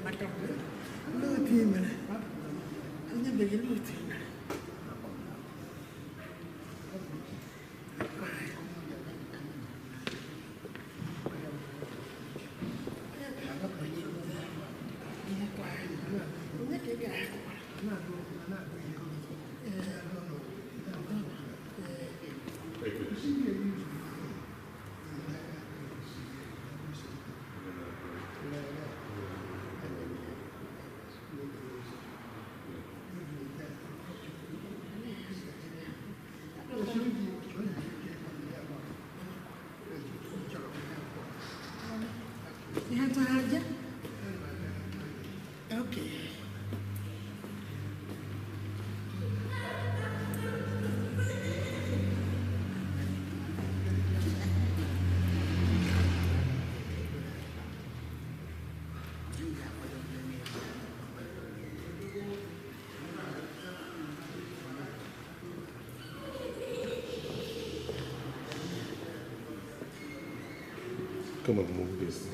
Olee otu ị mere? Onye be gị, olee otu ị mere? Onye ka ị gara akụkwara? Ihe ntụgharị? Okay. Come on, move this.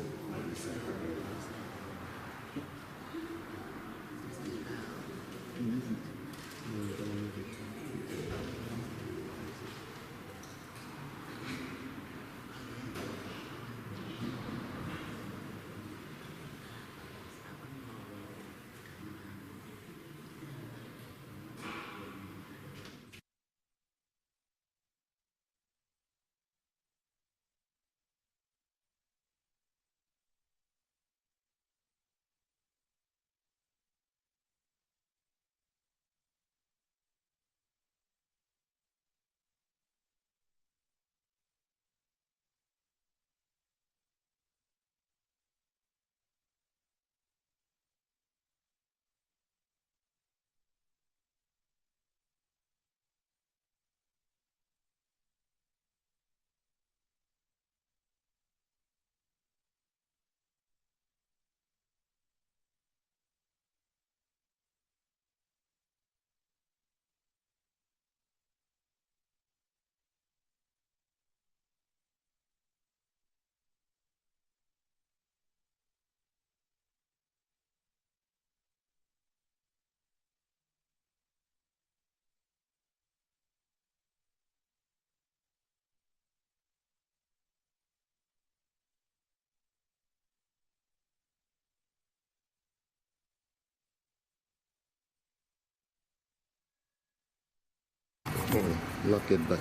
Lock it back.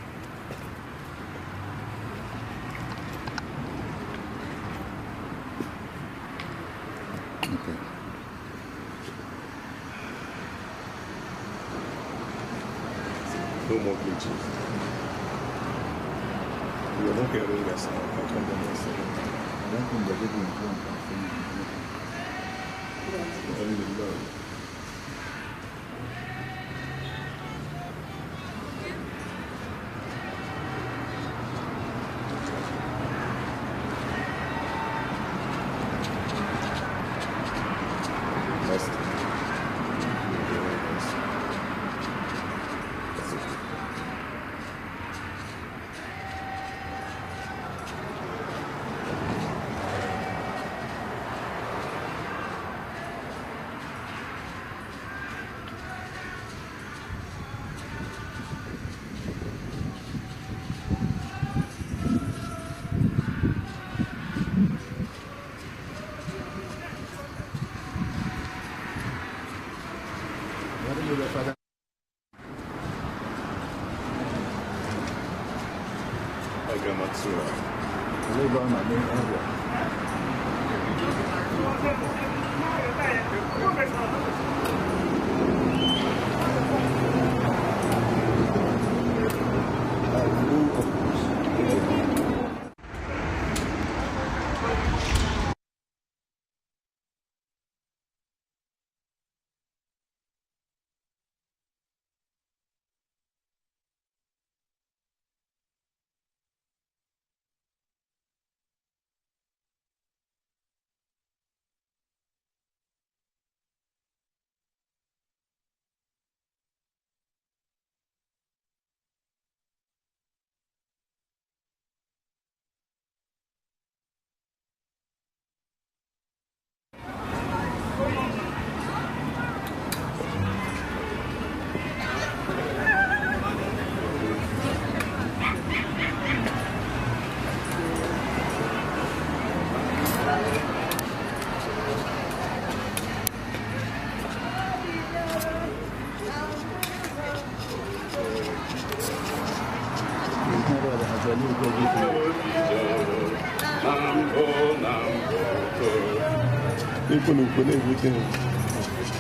Okay. No more glitches. We are not hearing us. I'll come down and say. I don't think the people in front are saying anything. Only love. Matsura.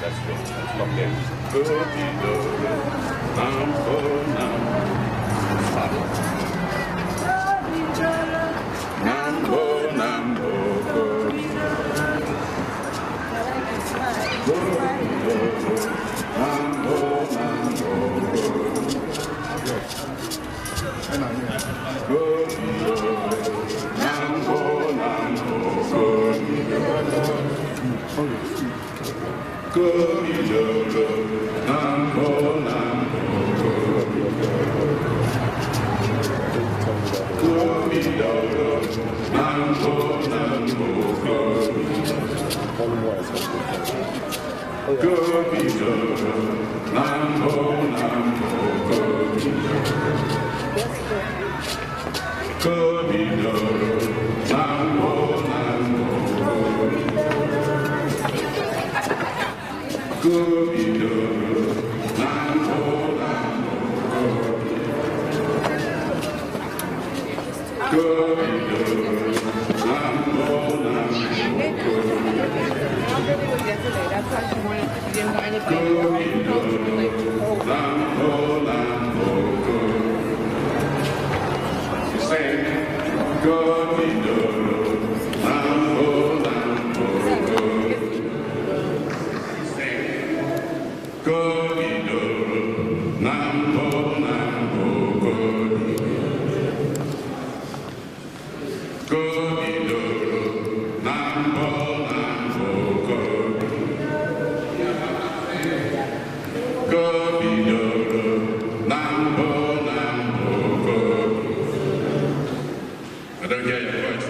That's good. That's locked in. I don't hear your voice.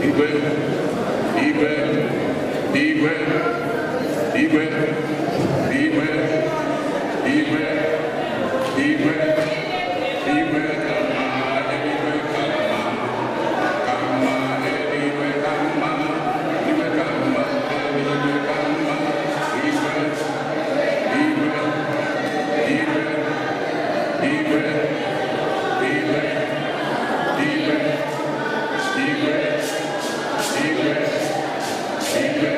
Igwe, Igwe, Igwe, Igwe, Igwe, Igwe, Igwe, Igwe kama, Igwe kama, kama, Igwe kama, Igwe kama, Igwe kama, Igwe, Igwe, Igwe, Igwe, Igwe, Igwe, Igwe, Igwe, Igwe,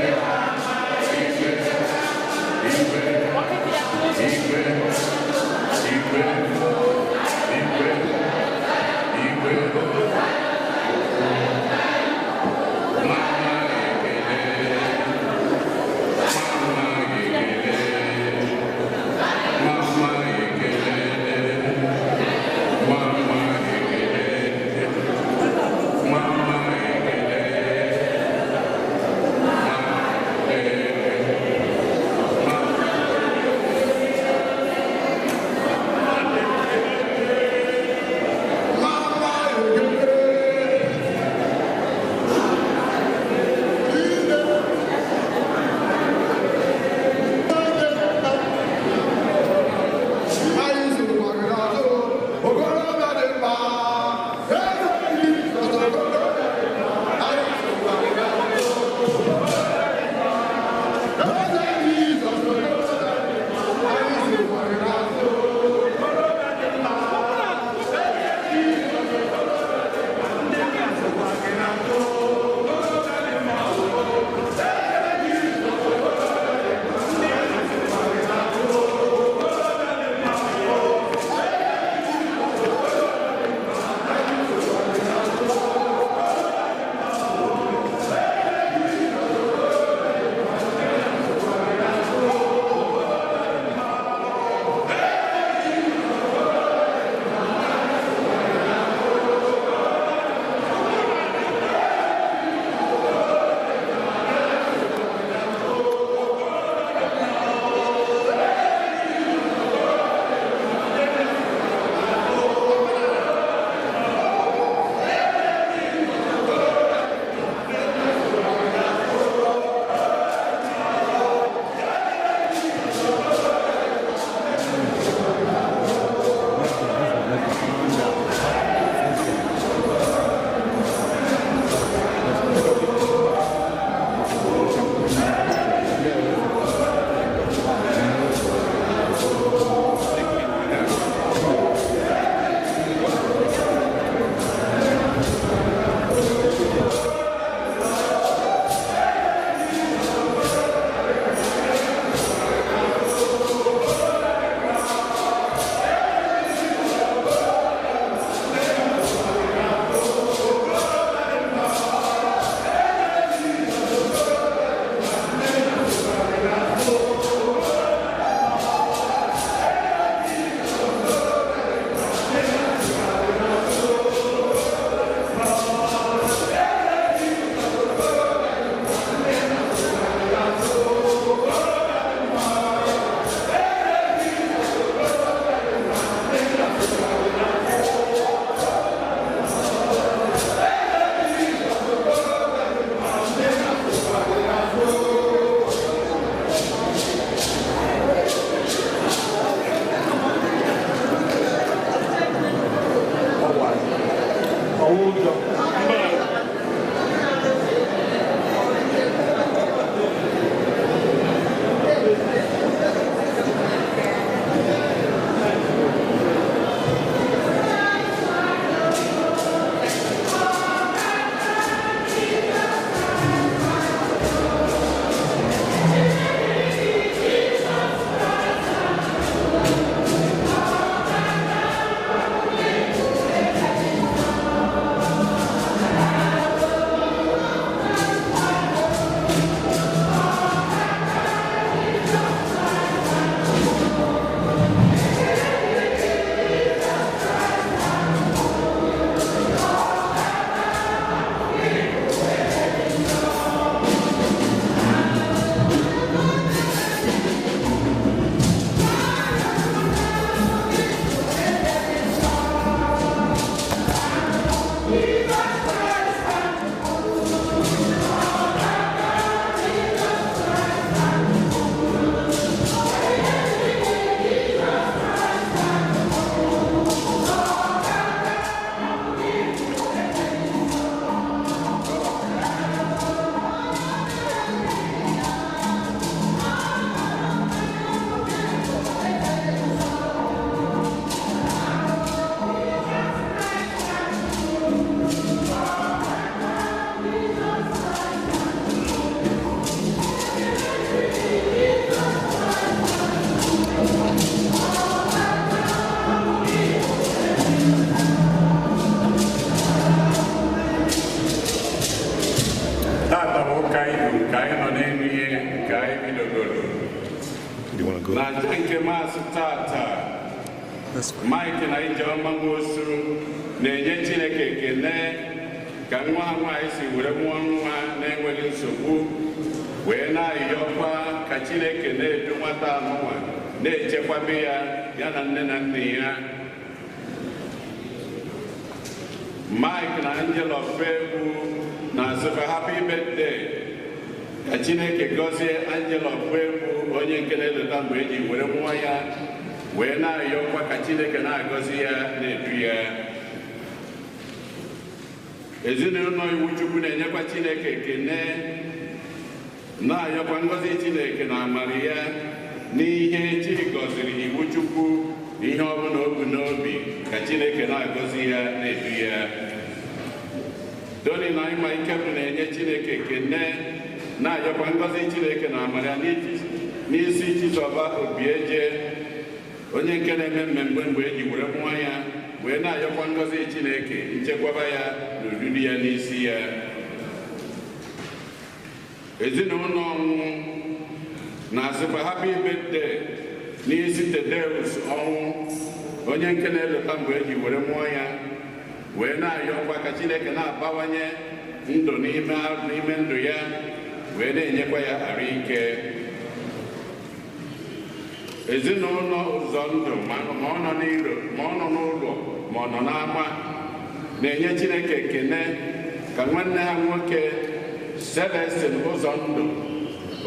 Ụka ibu nke anyị nọ n'elu ihe nke anyị bidogoro. Do you want to go? Na aja nke maasị tata, Mike na Ijeọma Nwosu na-enye Chineke ekele ka nwa ha nwaanyị si were mụọ nwa na-enweghị nsogbu, wee na-ayọkwa ka Chineke na-edu nwata anụnwa, na-echekwabe ya, ya na nne na nna ya. Mike na Angela Ofegwu na-asịkwa happy birthday. Ka Chineke gọzie Angela Ofegwu, onye nke na-eleta mgbe eji were mụọ ya, wee na-ayọkwa ka Chineke na-agọzi ya, na-edu ya. Ezinụlọ Iwu Chukwu na-enyekwa Chineke ekele, na-ayọkwa ngọzi Chineke na amara ya n'ihe chi gọziri Iwu Chukwu, ihe ọbụla o bu n'obi ka Chineke na-agọzi ya, na-edu ya. Tony na Ịma Ikebụ na-enye Chineke ekele, na-ayọkwa ngọzi Chineke na amara ya n'isi Chizọba Obieje, onye nke na-eme mmemme mgbe eji were mụọ ya, wee na-ayọkwa ngọzi Chineke, nchekwaba ya na odudu ya n'isi ya. Ezinụlọ Ọnwụ na-asịkwa happy birthday n'isi Tedeus Ọnwụ, onye nke na-eleta mgbe eji were mụọ ya, wee na-ayọkwa ka Chineke na-abawanye ndụ n'ime ndụ ya, wee na-enyekwa ya arụ ike. Ezinụlọ ụzọ ndụ, ma ọ nọ n'iro, ma ọ nọ n'ụlọ, ma ọ nọ n'ama, na-enye Chineke ekele ka nwanne ha nwoke Celestin Ụzọndụ,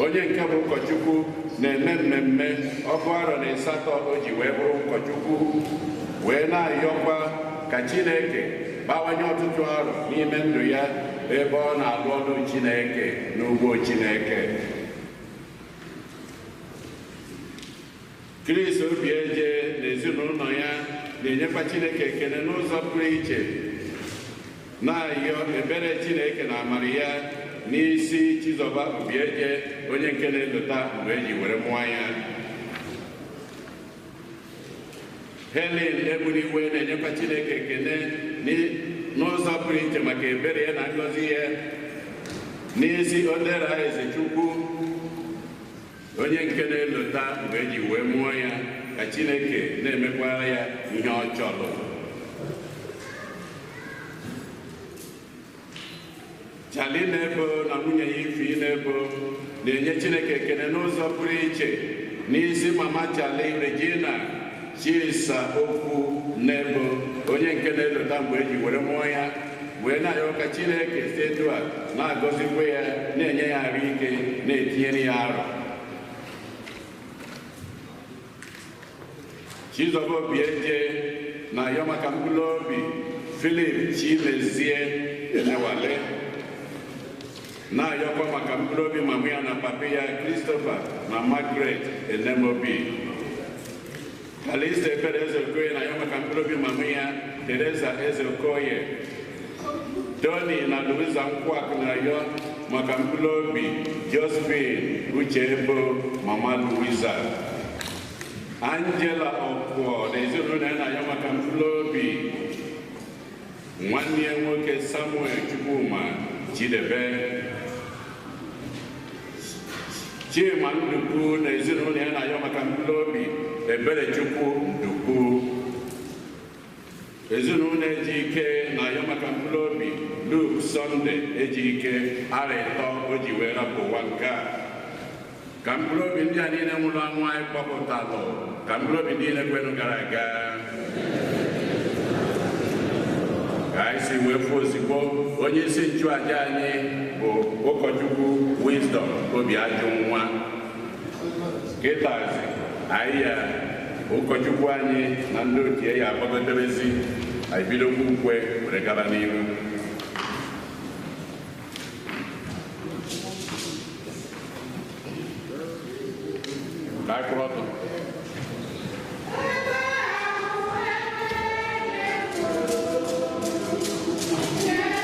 onye nke bụ ụkọchukwu, na-eme mmemme 98 o ji wee bụrụ ụkọchukwu, wee na-ayọkwa ka Chineke bawanye ọtụtụ arọ n'ime ndụ ya ebe ọ na-alụ ọrụ Chineke n'ugbo Chineke. Chris Obieje na ezinụlọ ya na-enyekwa Chineke ekele n'ụzọ pụrụ iche, na-ayọ ebere Chineke na amara ya n'isi Chizọba Obieje, onye nke na-elota mgbe eji were mụọ ya. Helen Egbuniwe na-enyekwa Chineke ekele n'ụzọ pụrụ iche maka ebere ya na ngọzi ya n'isi Odera Ezechukwu, onye nke na-elota mgbe eji wee mụọ ya, ka Chineke na-emekwara ya ihe ọ chọrọ. Charlie Nebo na nwunye ya Ifi Nebo na-enye Chineke ekele n'ụzọ pụrụ iche n'isi Mama Charlie Regina Chisa Okwu Nebo, onye nke na-elota mgbe eji were mụọ ya, wee na-ayọ ka Chineke si etu a na-agọzikwa ya, na-enye ya arụ ike, na-etinyere ya arọ. Chizọba Obieje na-ayọ maka mkpụrụ obi Philip Chimezie Enewale, na-ayọkwa maka mkpụrụ obi mama ya na papa ya Christopher na Margaret Enemobi. Kalista Ebere Ezeokoye na-ayọ maka mkpụrụ obi mama ya Teresa Ezeokoye. Tony na Louisa Nkwakụ na-ayọ maka mkpụrụ obi Josephine Uchebo mama Louisa. Angela Ọkụọ na ezinụlọ ya na-ayọ maka mkpụrụ obi nwanne ya nwoke Samuel Chukwuma Chidebe. Chima Ndukwu na ezinụlọ ya na-ayọ maka mkpụrụ obi Eberechukwu Ndukwu. Ezinụlọ Ejike na-ayọ maka mkpụrụ obi Luke Sunday Ejike, 3 o ji wee rapụ ụwa nke a. Ka mkpụrụ obi ndị a niile nwụrụ anwụ anyị kpọpụtalụ, ka mkpụrụ obi niile kwenụ gara aga, ka anyị si wee fụ ozigbo onye isi nchụaja anyị bụ ụkọchukwu Wisdom Obiajụnwa. Kịtazi anyị ya ụkọchukwu anyị na ndị otu ya agbagotebezi, anyị bidokwa ukwe were gaba n'ihu. Ka anyị kwụrụ ọtọ. Yeah.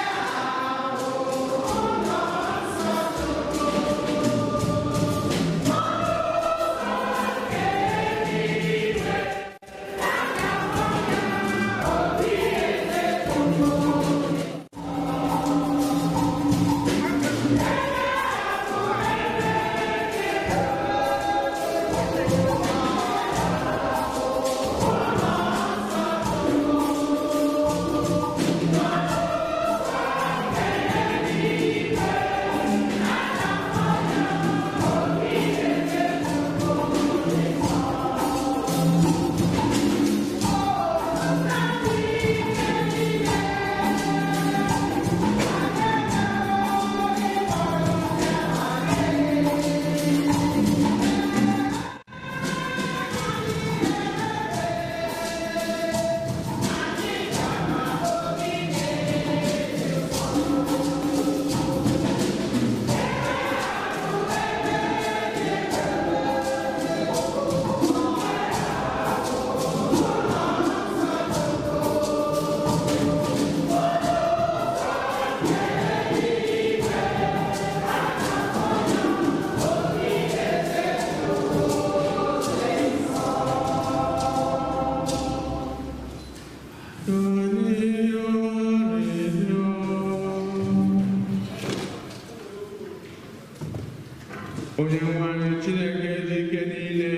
Onye nwe anyị Chineke dị ike niile,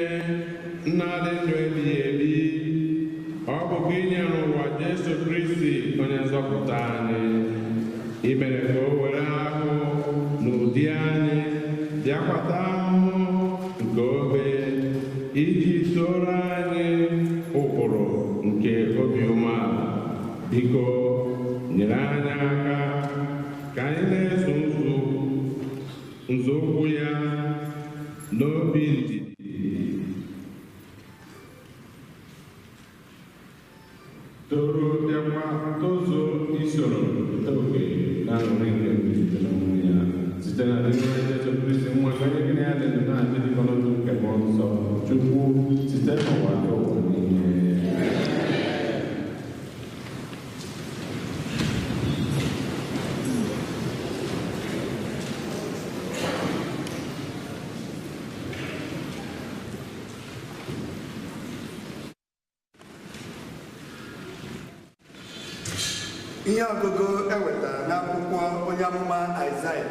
nna dị ndụ ebighị ebi, ọ bụ gị nyere ụwa Jesu Kristi onye nzọpụta anyị. I mere ka o were ahụ n'ụdị anyị bịakwata ahụhụ nke obe iji soro anyị ụkpụrụ nke obi umeala. Biko nyere anyị aka ka anyị na-eso nzọụkwụ ya n'obi ndidi. Toro bịakwa tozuo isoro keta oke na aṅụrị nke mbilite n'ọnwụ ya site na Dinwenụ Jesu Kristi nwa gị, onye gị na ya dị ndụ na-achị dịka n'otu nke Mmụọ Nsọ Chukwu site n'ụwa nke ụwa niile. Ihe ọgụgụ e wetara n'akwụkwọ onye amụma Aịzaya.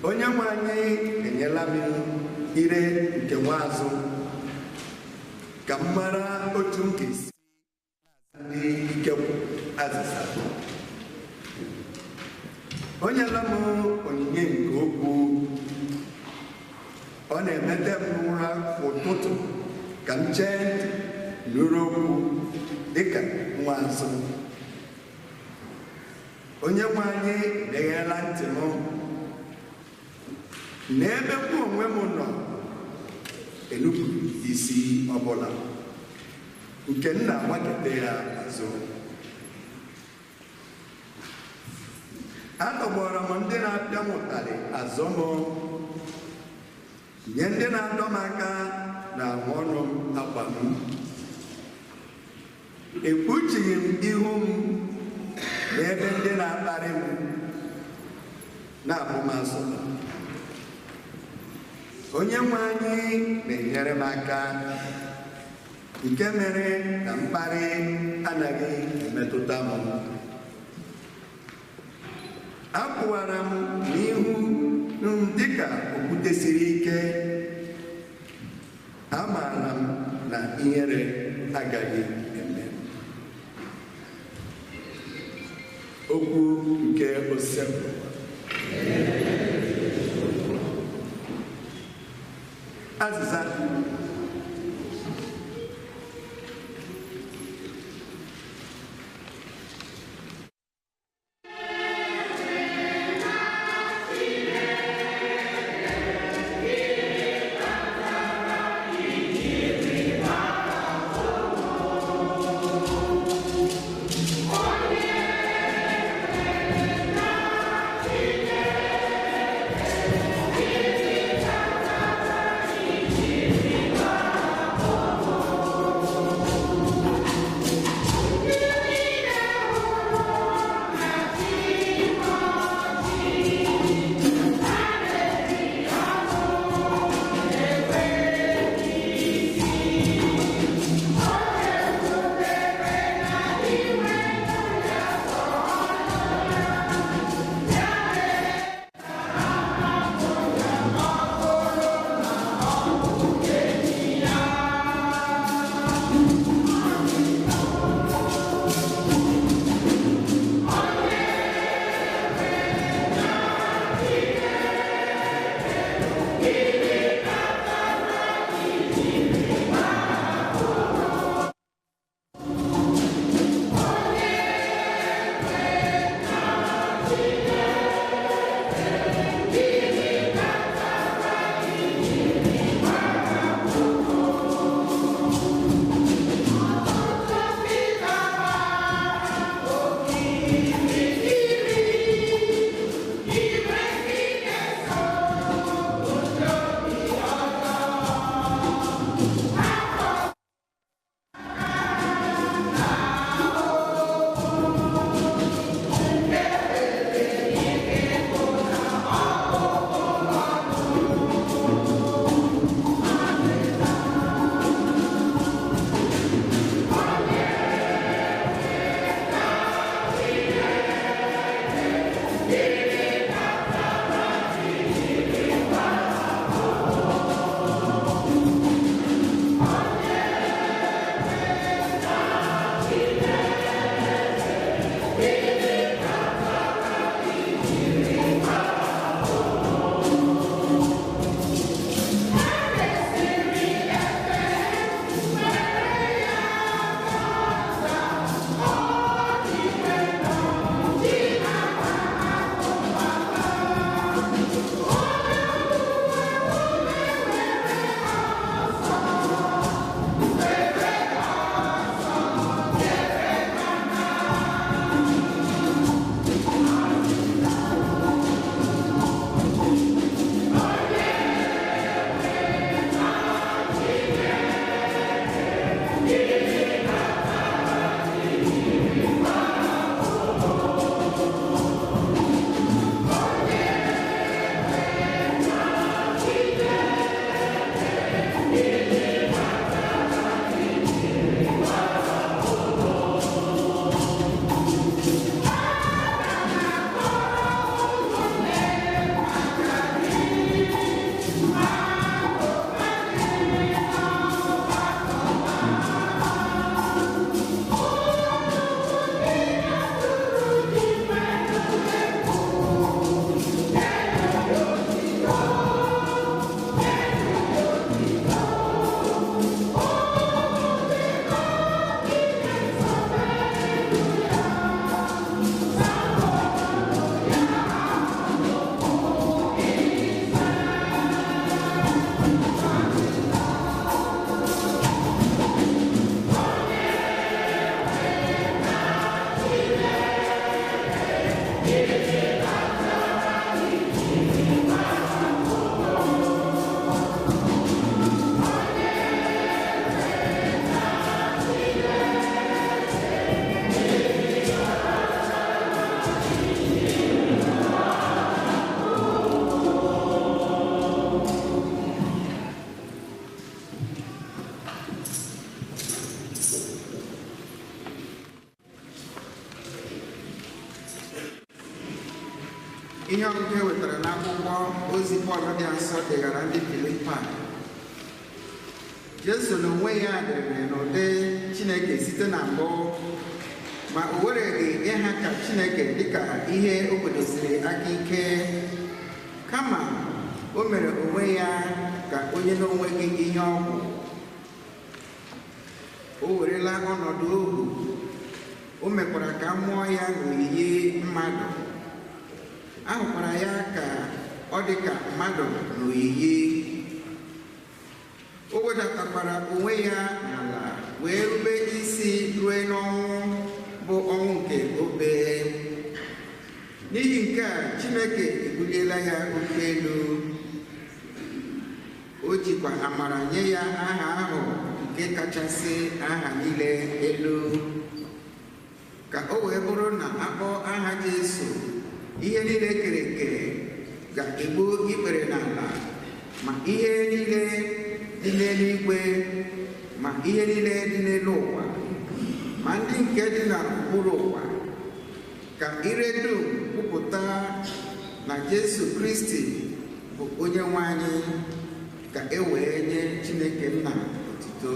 Onye nwe anyị enyela m ire nke nwaazụ ka m mara otu m ga-esi ndị ike azịza. O nyela m onyinye nke okwu. Ọ na-emete m n'ụra ụtụtụ ka m chee ntị nụrụ okwu dịka nwa azụ. Onye nwe anyị megheela ntị m n'ebe mụ onwe m nọ enupụrụ isi ọbụla nke m na-agbakete ya azụ. Atọgbọrọ m ndị na-apịa m ụtarị azụ m, nye ndị na-adọ m aka na ahụ ọnụ m akwa m. Ekpuchighị m ihu m n'ebe ndị na-akparị m na-abụ m asụ. Onye nwe anyị na-enyere m aka, nke mere na mkparị anaghị emetụta m. Akwụwara m n'ihu m dịka okwute siri ike. Amaara m na ihere agaghị eme m. Okwu nke Osebụlụwa. Azịza. Ihe ọgụgụ e wetara n'akwụkwọ ozi Pọl dị nsọ degara ndị Filipaị. Jesu n'onwe ya dịrị n'ụdị Chineke site na mbụ, ma o wereghị ịha ka Chineke dịka ihe o kwedosiri aka ike, kama o mere onwe ya ka onye na-onweghị ihe ọ bụ. O werela ọnọdụ ohu, o mekwara ka mmụọ ya n'oyiyi mmadụ. A hụkwara ya ka ọ dị ka mmadụ n'oyiyi. O wedatakwara onwe ya n'ala wee rube isi rue n'ọnwụ, bụ ọnwụ nke obe. N'ihi nke a, Chineke ebuliela ya oke elu. O jikwa amara nye ya aha ahụ nke kachasị aha niile elu, ka o wee bụrụ na akpọ aha Jesu, ihe niile kere eke ga-egbu ikpere n'ala, ma ihe niile dị n'eluigwe, ma ihe niile dị n'elu ụwa, ma ndị nke dị n'okpuru ụwa, ka ire dum kwupụta na Jesu Kristi bụ onye nwe anyị, ka e wee nye Chineke nna otuto.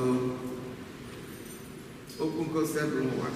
Okwu nke Osebụrụwa.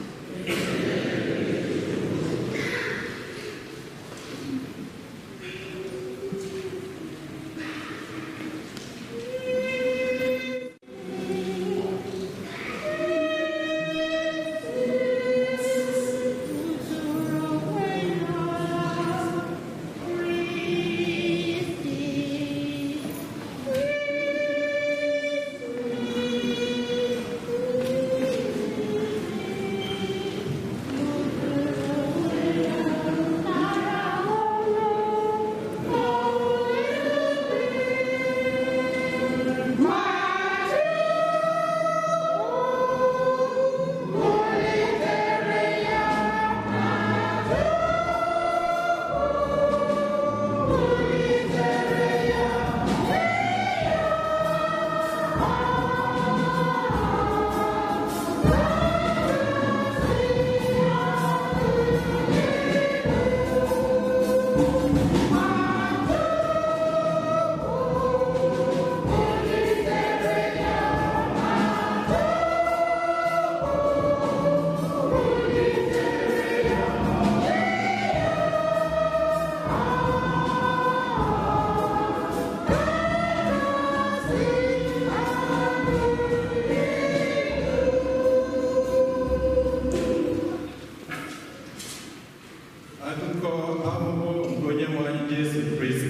Akụkọ ahụhụ nke Onyenwe anyị Jesu Kristi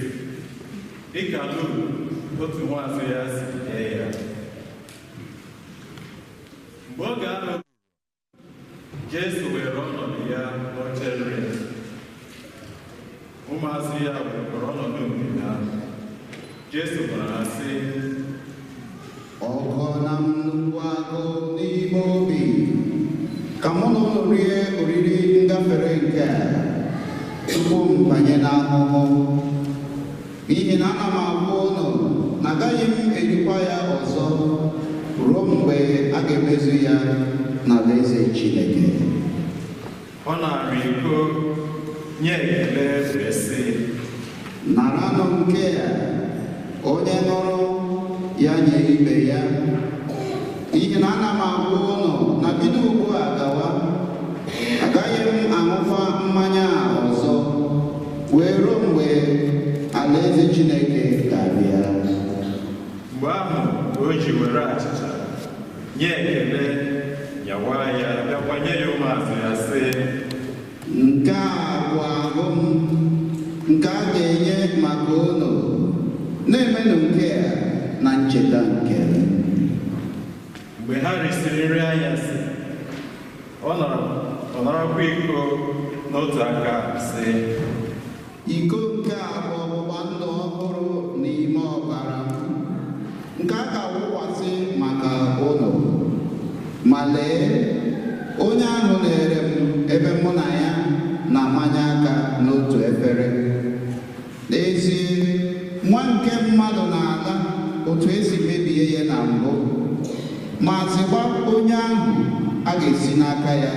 dịka Luk otu nwaazụ ya si dee ya. Mgbe oge ahụ Jesu were ọnọdụ ya n'oche nri, ụmụazụ ya wekwara ọnọdụ nke ha. Jesu gwara ha sị, Ọgọ na nnukwu agụụ n'ime obi, ka mụ na unu rie oriri ngafere nke a tupu m banye n'ahụhụ, n'ihi na ana m agwa unu na agaghị m erikwa ya ọzọ ruo mgbe a ga-emezu ya n'alaeze Chineke. Ọ na-arị iko nye ekele wee sị, Naranụ nke a, onye nụrụ ya nye ibe ya, n'ihi na ana m agwa unu na bido ugbu a gawa, agaghị m aṅụkwa mmanya a ọzọ wee ruo mgbe alaeze Chineke ga-abịa. Mgbe ahụ ka o ji were achịcha nye ekele, nyawa ya, bịakwa nye ya ụmụazụ ya sị, Nke a bụ ahụ m nke a ga-enye maka unu, na-emenụ nke a na ncheta nke m. Mgbe ha risịrị nri anyasị, ọ narakwa iko n'otu aka sị, Iko nke a bụ ọgbụgba ndụ ọhụrụ n'ime ọbara m, nke a ga-awụkwasị maka unu. Ma lee, onye ahụ na-ere m ebe mụ na ya na-amanye aka n'otu efere. N'ezie, nwa nke mmadụ na-ala otu esi mebie ya na mbụ, ma zịgba onye ahụ a ga-esi n'aka ya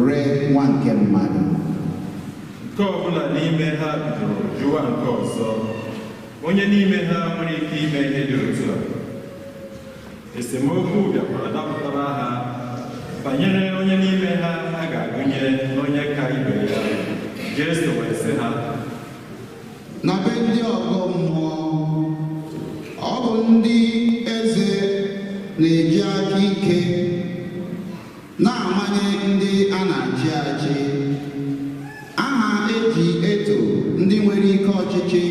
ree nwa nke mmadụ. Nke ọbụla n'ime ha bidoro jụwa nke ọzọ, onye n'ime ha nwere ike ime ihe dị otu a. Esemokwu bịakwara dapụtara ha banyere onye n'ime ha a ga-agụnye n'onye ka ibe ya. Jesu wee sị ha, Na be ndị ọgọ mmụọ, ọ bụ ndị eze na-eji aka ike na-amanye ndị a na-achị achị. Aha eji eto ndị nwere ike ọchịchị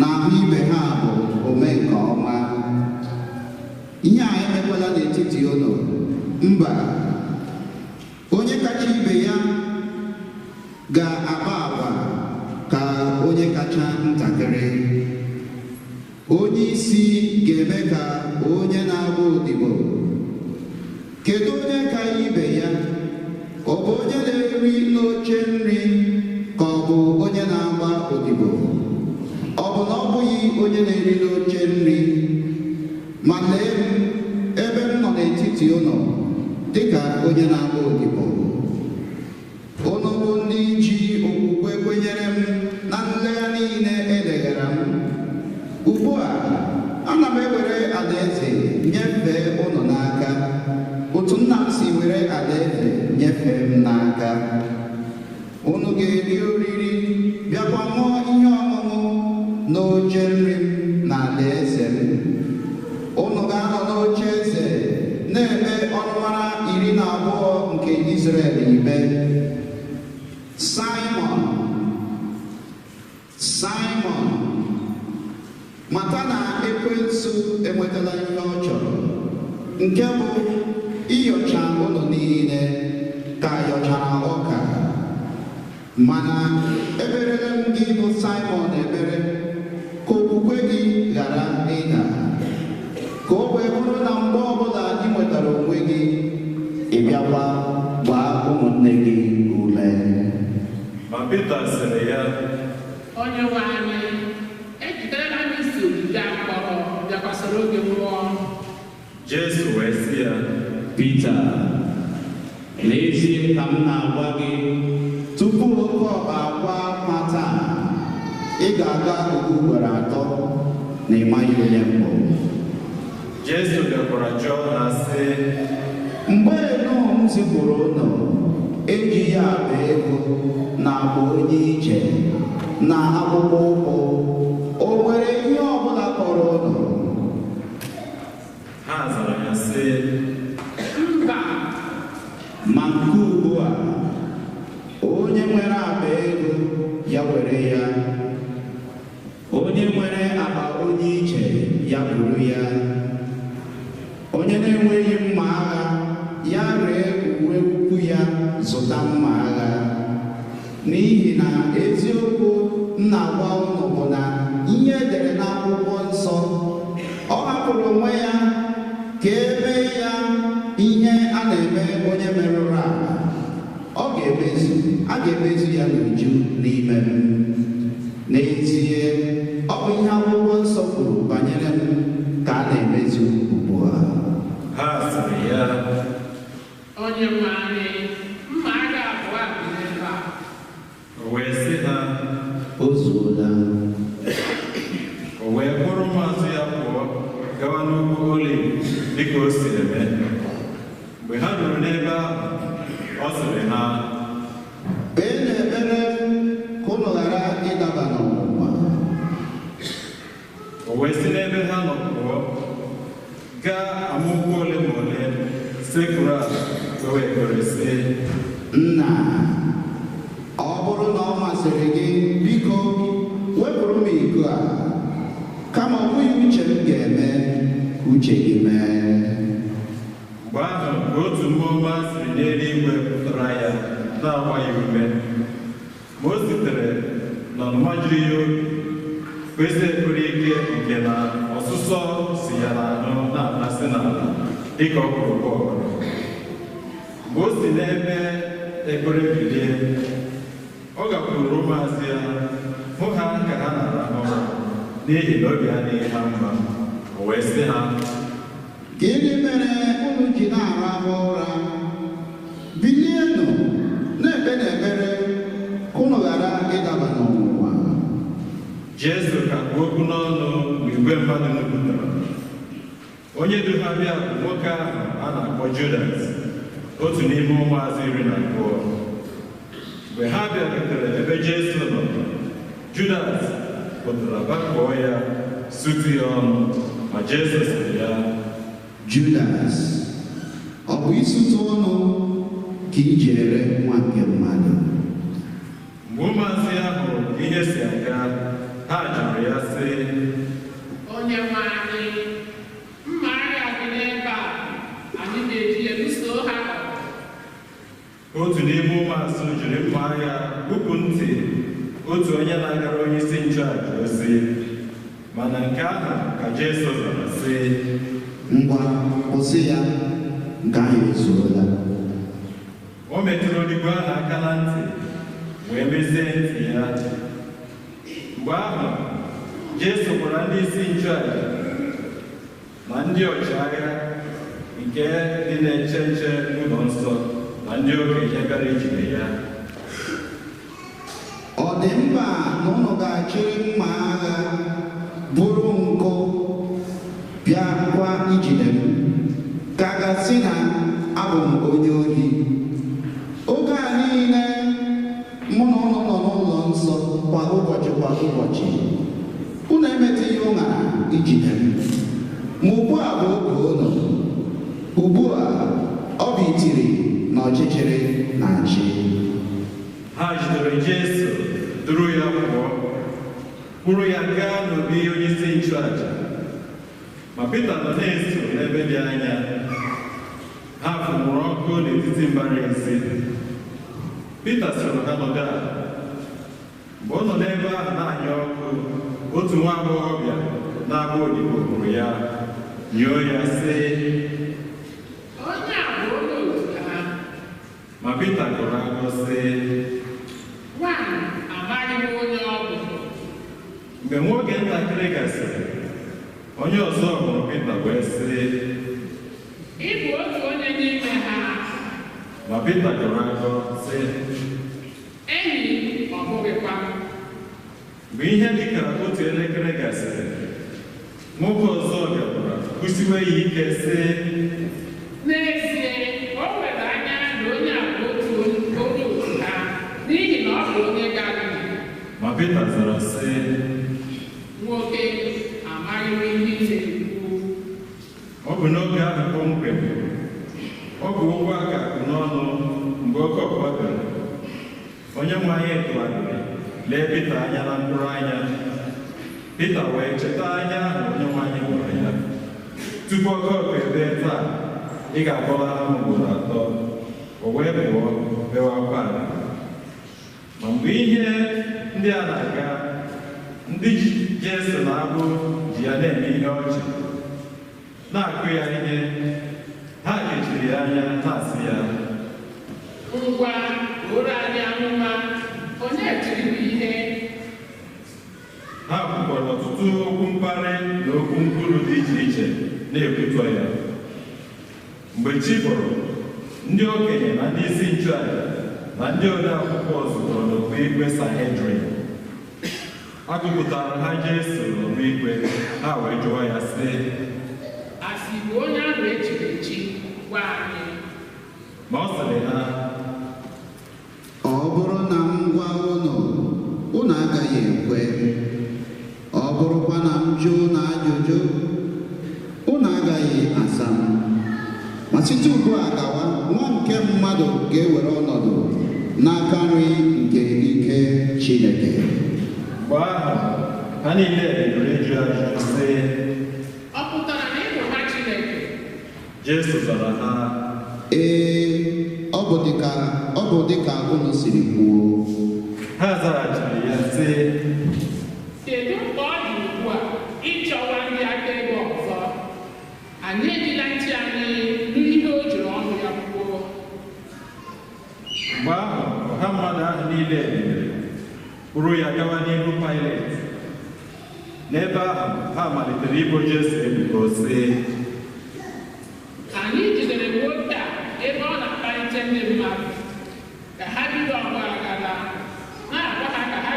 na-ahụ ibe ha bụ ome nke ọma. Ihe a emekwala n'etiti unu. Mba, onye kacha ibe ya ga-akpa agwa ka onye kacha ntakịrị. Onye isi ga-eme ka onye na-agba odibo. Kedu onye ka ibe ya? Ọ bụ onye na-eri n'oche nri ka ọ bụ onye na-agba odibo? Ọ bụ na ọ bụghị onye na-eri n'oche nri? Ma lee m ebe m nọ n'etiti unu dịka onye na-agba odibo. Unu bụ ndị ji okwukwe kwenyere m na nlegha niile eleghara m. Ugbu a, ana m ewere alaeze nyefee unu n'aka, otu nna m si were alaeze nyefee m n'aka. Unu ga-eri oriri bịakwa ṅụọ ihe ọṅụṅụ n'oche nri m na alaeze m. Unu ga-anọ n'oche eze na-eme ọnụmara 12 nke Izrel ikpe. Simon, Simon, mata na ekwensu enwetala ihe ọ chọrọ, nke bụ ịyọcha unu niile ka yọchara ọka. Mana eberela m gị bụ Simon ebere, ka okwukwe gị ghara ịda, ka o wee bụrụ na mgbe ọbụla ị nwetara onwe gị, ị bịakwa gbaa ụmụnne gị ume. Ma Pita sịrị ya, Onye nwe anyị, ejiderela m isi ogige a mkpọrọ bịakwasịrị oge nwụọ. Jesu wee sị ya, Pita, n'ezie ka m na-agwa gị, tupu oke ọkpa akwa akwa taa, ị ga-aga ugboro atọ na ị maghị onye mbụ. Jesu bịakwara jụọ ha sị, Mgbe nnọọ m zipụrụ unu, ejighị akpa ego na akpa onye ije na akpụkpọ ụkwụ, o nwere ihe ọbụla kọrọ unu? Ha zara ya sị, Mba. Ma nke ugbu a, onye nwere akpa ego ya were ya, onye nwere akpa onye ije ya buru ya, onye na-enweghị mma agha ya ree uwe ukwu ya zụta mma agha. N'ihi na eziokwu m na-agwa unu bụ na ihe edere n'akwụkwọ nsọ, ọ hapụrụ onwe ya ka e mee ya ihe a na-eme onye merụrụ ala. Ọ ga-emezu, a ga-emezu ya n'uju n'ime m. N'ezie, ọ bụ ihe akwụkwọ nsọ kwuru banyere m ka a na-emezu ugbu a. Ha sịrị ya, Onye nwe anyị, mma agha abụọ dị n'ebe a. O wee sị ha, O zuola. O wee kpọrọ ụmụazụ ya pụọ gawa n'ugwu Oliv dịka o si eme. Mgbe ha ruru n'ebe ahụ, ọ sịrị ha, Kpee n'ekpere ka unu ghara ịdaba n'ọnwụnwa. O wee si n'ebe ha nọ pụọ gaa amaokwu ole ma ole, sekpuru ala kpewe ekpere sị, Nna, ọ bụrụ na ọ masịrị gị, biko wepụrụ m iko a, kama ọ bụghị uche m ga-eme, ka uche gị mee. Mgbe ahụ ka otu mmụọ ọma siri n'eluigwe pụtara ya na-agba ya ume. Ma o sitere n'ọnụma juru ya obi kpesie ekpere ike nke na ọsụsọ si ya n'ahụ na-atasị n'ala dịka ọkpụrụkpụ ọbara. Mgbe o si n'ebe ekpere bilie, ọ gakwuru ụmụazụ ya hụ ha ka ha na-arahụ ụra n'ihi na obi adịghị ha mma. O wee sị ha, Gịnị mere unu ji na-arahụ ụra? Bilienụ na-ekpe n'ekpere ka unu ịdaba n'ọnwụnwa. Jesu ka kpụ okwu n'ọnụ mgbe igwe mmadụ nupụtara. Onye du ha bịa bụ nwoke ahụ a na-akpọ Judas, otu n'ime ụmụazụ 12. Mgbe ha bịarutere ebe Jesu nọ, Judas pụtara bakọọ ya, sutu ya ọnụ, ma Jesu sịrị ya, Judas, ọ bụ isutu ọnụ ka i ji ere nwa nke mmadụ? Mgbe ụmụazụ ya hụrụ ka ihe si aga, ha jụrụ ya sị, Onye nwe anyị, mma agha dị n'ebe a, anyị ga-eji ya lụso ha ọgụ. Otu n'ime ụmụazụ jiri mma agha gbupụ ntị otu onye na-agara onye isi nchụàjà ozi. Mana nke ahụ ka Jesu zara sị, Ngwa, kwụsị ya, nke ahụ ezuola. O metụrụ odibo ahụ aka na ntị wee mezie ntị ya. Mgbe ahụ, Jesu gwara ndị isi nchụàjà na ndị ọchịagha nke dị na-eche nche n'ụlọ nsọ na ndị okenye bịara ijide ya. Ọ dị mkpa na unu ga-achịrị mma agha bụrụ nkụ bịakwa ijide m, ka a ga-asị na abụ m onye ohi? Oge a niile mụ na unu nọ n'ụlọ nsọ kwa ụbọchị kwa ụbọchị, unu emetụghị ụṅara ijide m. Ma ugbu a bụ oge unu, ugbu a ọ bụ itiri na ọchịchịrị na-achị. Ha jidere Jesu duru ya pụọ, kpụrụ ya gaa n'obi onye isi nchụàjà. Ma Pita nọ na-eso n'ebe dị anya. Ha fụnwụrụ ọkụ n'etiti mbara ezi. Pita soro ha nọdụ ala. Mgbe ọ nọ n'ebe ahụ na-anya ọkụ, otu nwa agbọghọbịa na-agba odibo hụrụ ya, nyoo ya sị, Onye a bụ onye otu ha. Ma Pita gụrụ agụ sị, Nwaanyị, amaghị m onye ọ bụ. Mgbe nwoke ntakịrị gasịrị, onye ọzọ hụrụ Pita wee sị, Ị bụ otu onye n'ime ha. Ma Pita gụrụ agụ sị, Enyi m, ọ bụghịkwa m. Mgbe ihe dịka otu elekere gasịrị, nwoke ọzọ bịakwara kwụsiwe ya ike sị, N'ezie, o were anya na onye a bụ otu onye otu ha, n'ihi na ọ bụ onye Galili. Ma Pita zara sị, Nwoke, amaghị m ihe ị na-ekwu. Ọ bụ n'oge ahụ kpọmkwem, ọ bụ okwu a ga-akụ n'ọnụ mgbe oke ọkpa bịara. Onye nwe anyị tụgharịrị lee Pita anya na mkpụrụ anya. Pita wee cheta anya ahụ onye nwe anyị gwara ya, tupu oke ọkpa ebe taa, ị ga-akpọla m ugboro atọ. O wee pụọ bewe akwa arịrị. Ma mgbe ihe ndị a na-aga, ndị Jesu na-abụ ji ya na-eme ihe ọchị, na-akụ ya ihe. Ha kechiri ya anya na-asị ya, Ngwa, bụrụ anyị amụma, onye tiri gị ihe? Ha kwukwara ọtụtụ okwu mkparị na okwu nkwulu dị iche iche na-ekwutọ ya. Mgbe chi bọrọ, ndị okenye na ndị isi nchụàjà na ndị odeakwụkwọ zukọrọ n'okpu ikpe Sanhedrin. A gụpụtara ha Jesu n'okpu ikpe, ha wee jụọ ya sị, Asị bụ onye ahụ echiri echi, gwa anyị. Ma ọ sịrị ha, Ọ bụrụ na m gwa unu, unu agaghị ekwe. Ọ bụrụkwa na m jụọ unu ajụjụ, unu agaghị asa m. Ma site ugbu a gawa, nwa nke mmadụ ga-ewere ọnọdụ n'aka nri nke ike Chineke. Mgbe ahụ, ha niile bidoro ịjụ ajụjụ sị, Ọ pụtara na ị bụ nwa Chineke? Jesu zara ha, Ee, ọ bụ dịka unu siri kwuo. Ha zaghachiri ya sị, Kedu mkpa ọ dị ugbu a ịchọwa ndị akaebe ọzọ? Anyị ejila ntị anyị nụ ihe o jiri ọnụ ya kwuo. Mgbe ahụ, ọha mmadụ ahụ niile biliri, kpụrụ ya gawa n'ihu Paịlet. N'ebe ahụ, ha malitere ibo Jesu ebubo sị, Anyị jidere nwoke a ebe ọ na-akparịta ndị mmadụ ka ha bido ọgba aghara, na-agwa ha ka ha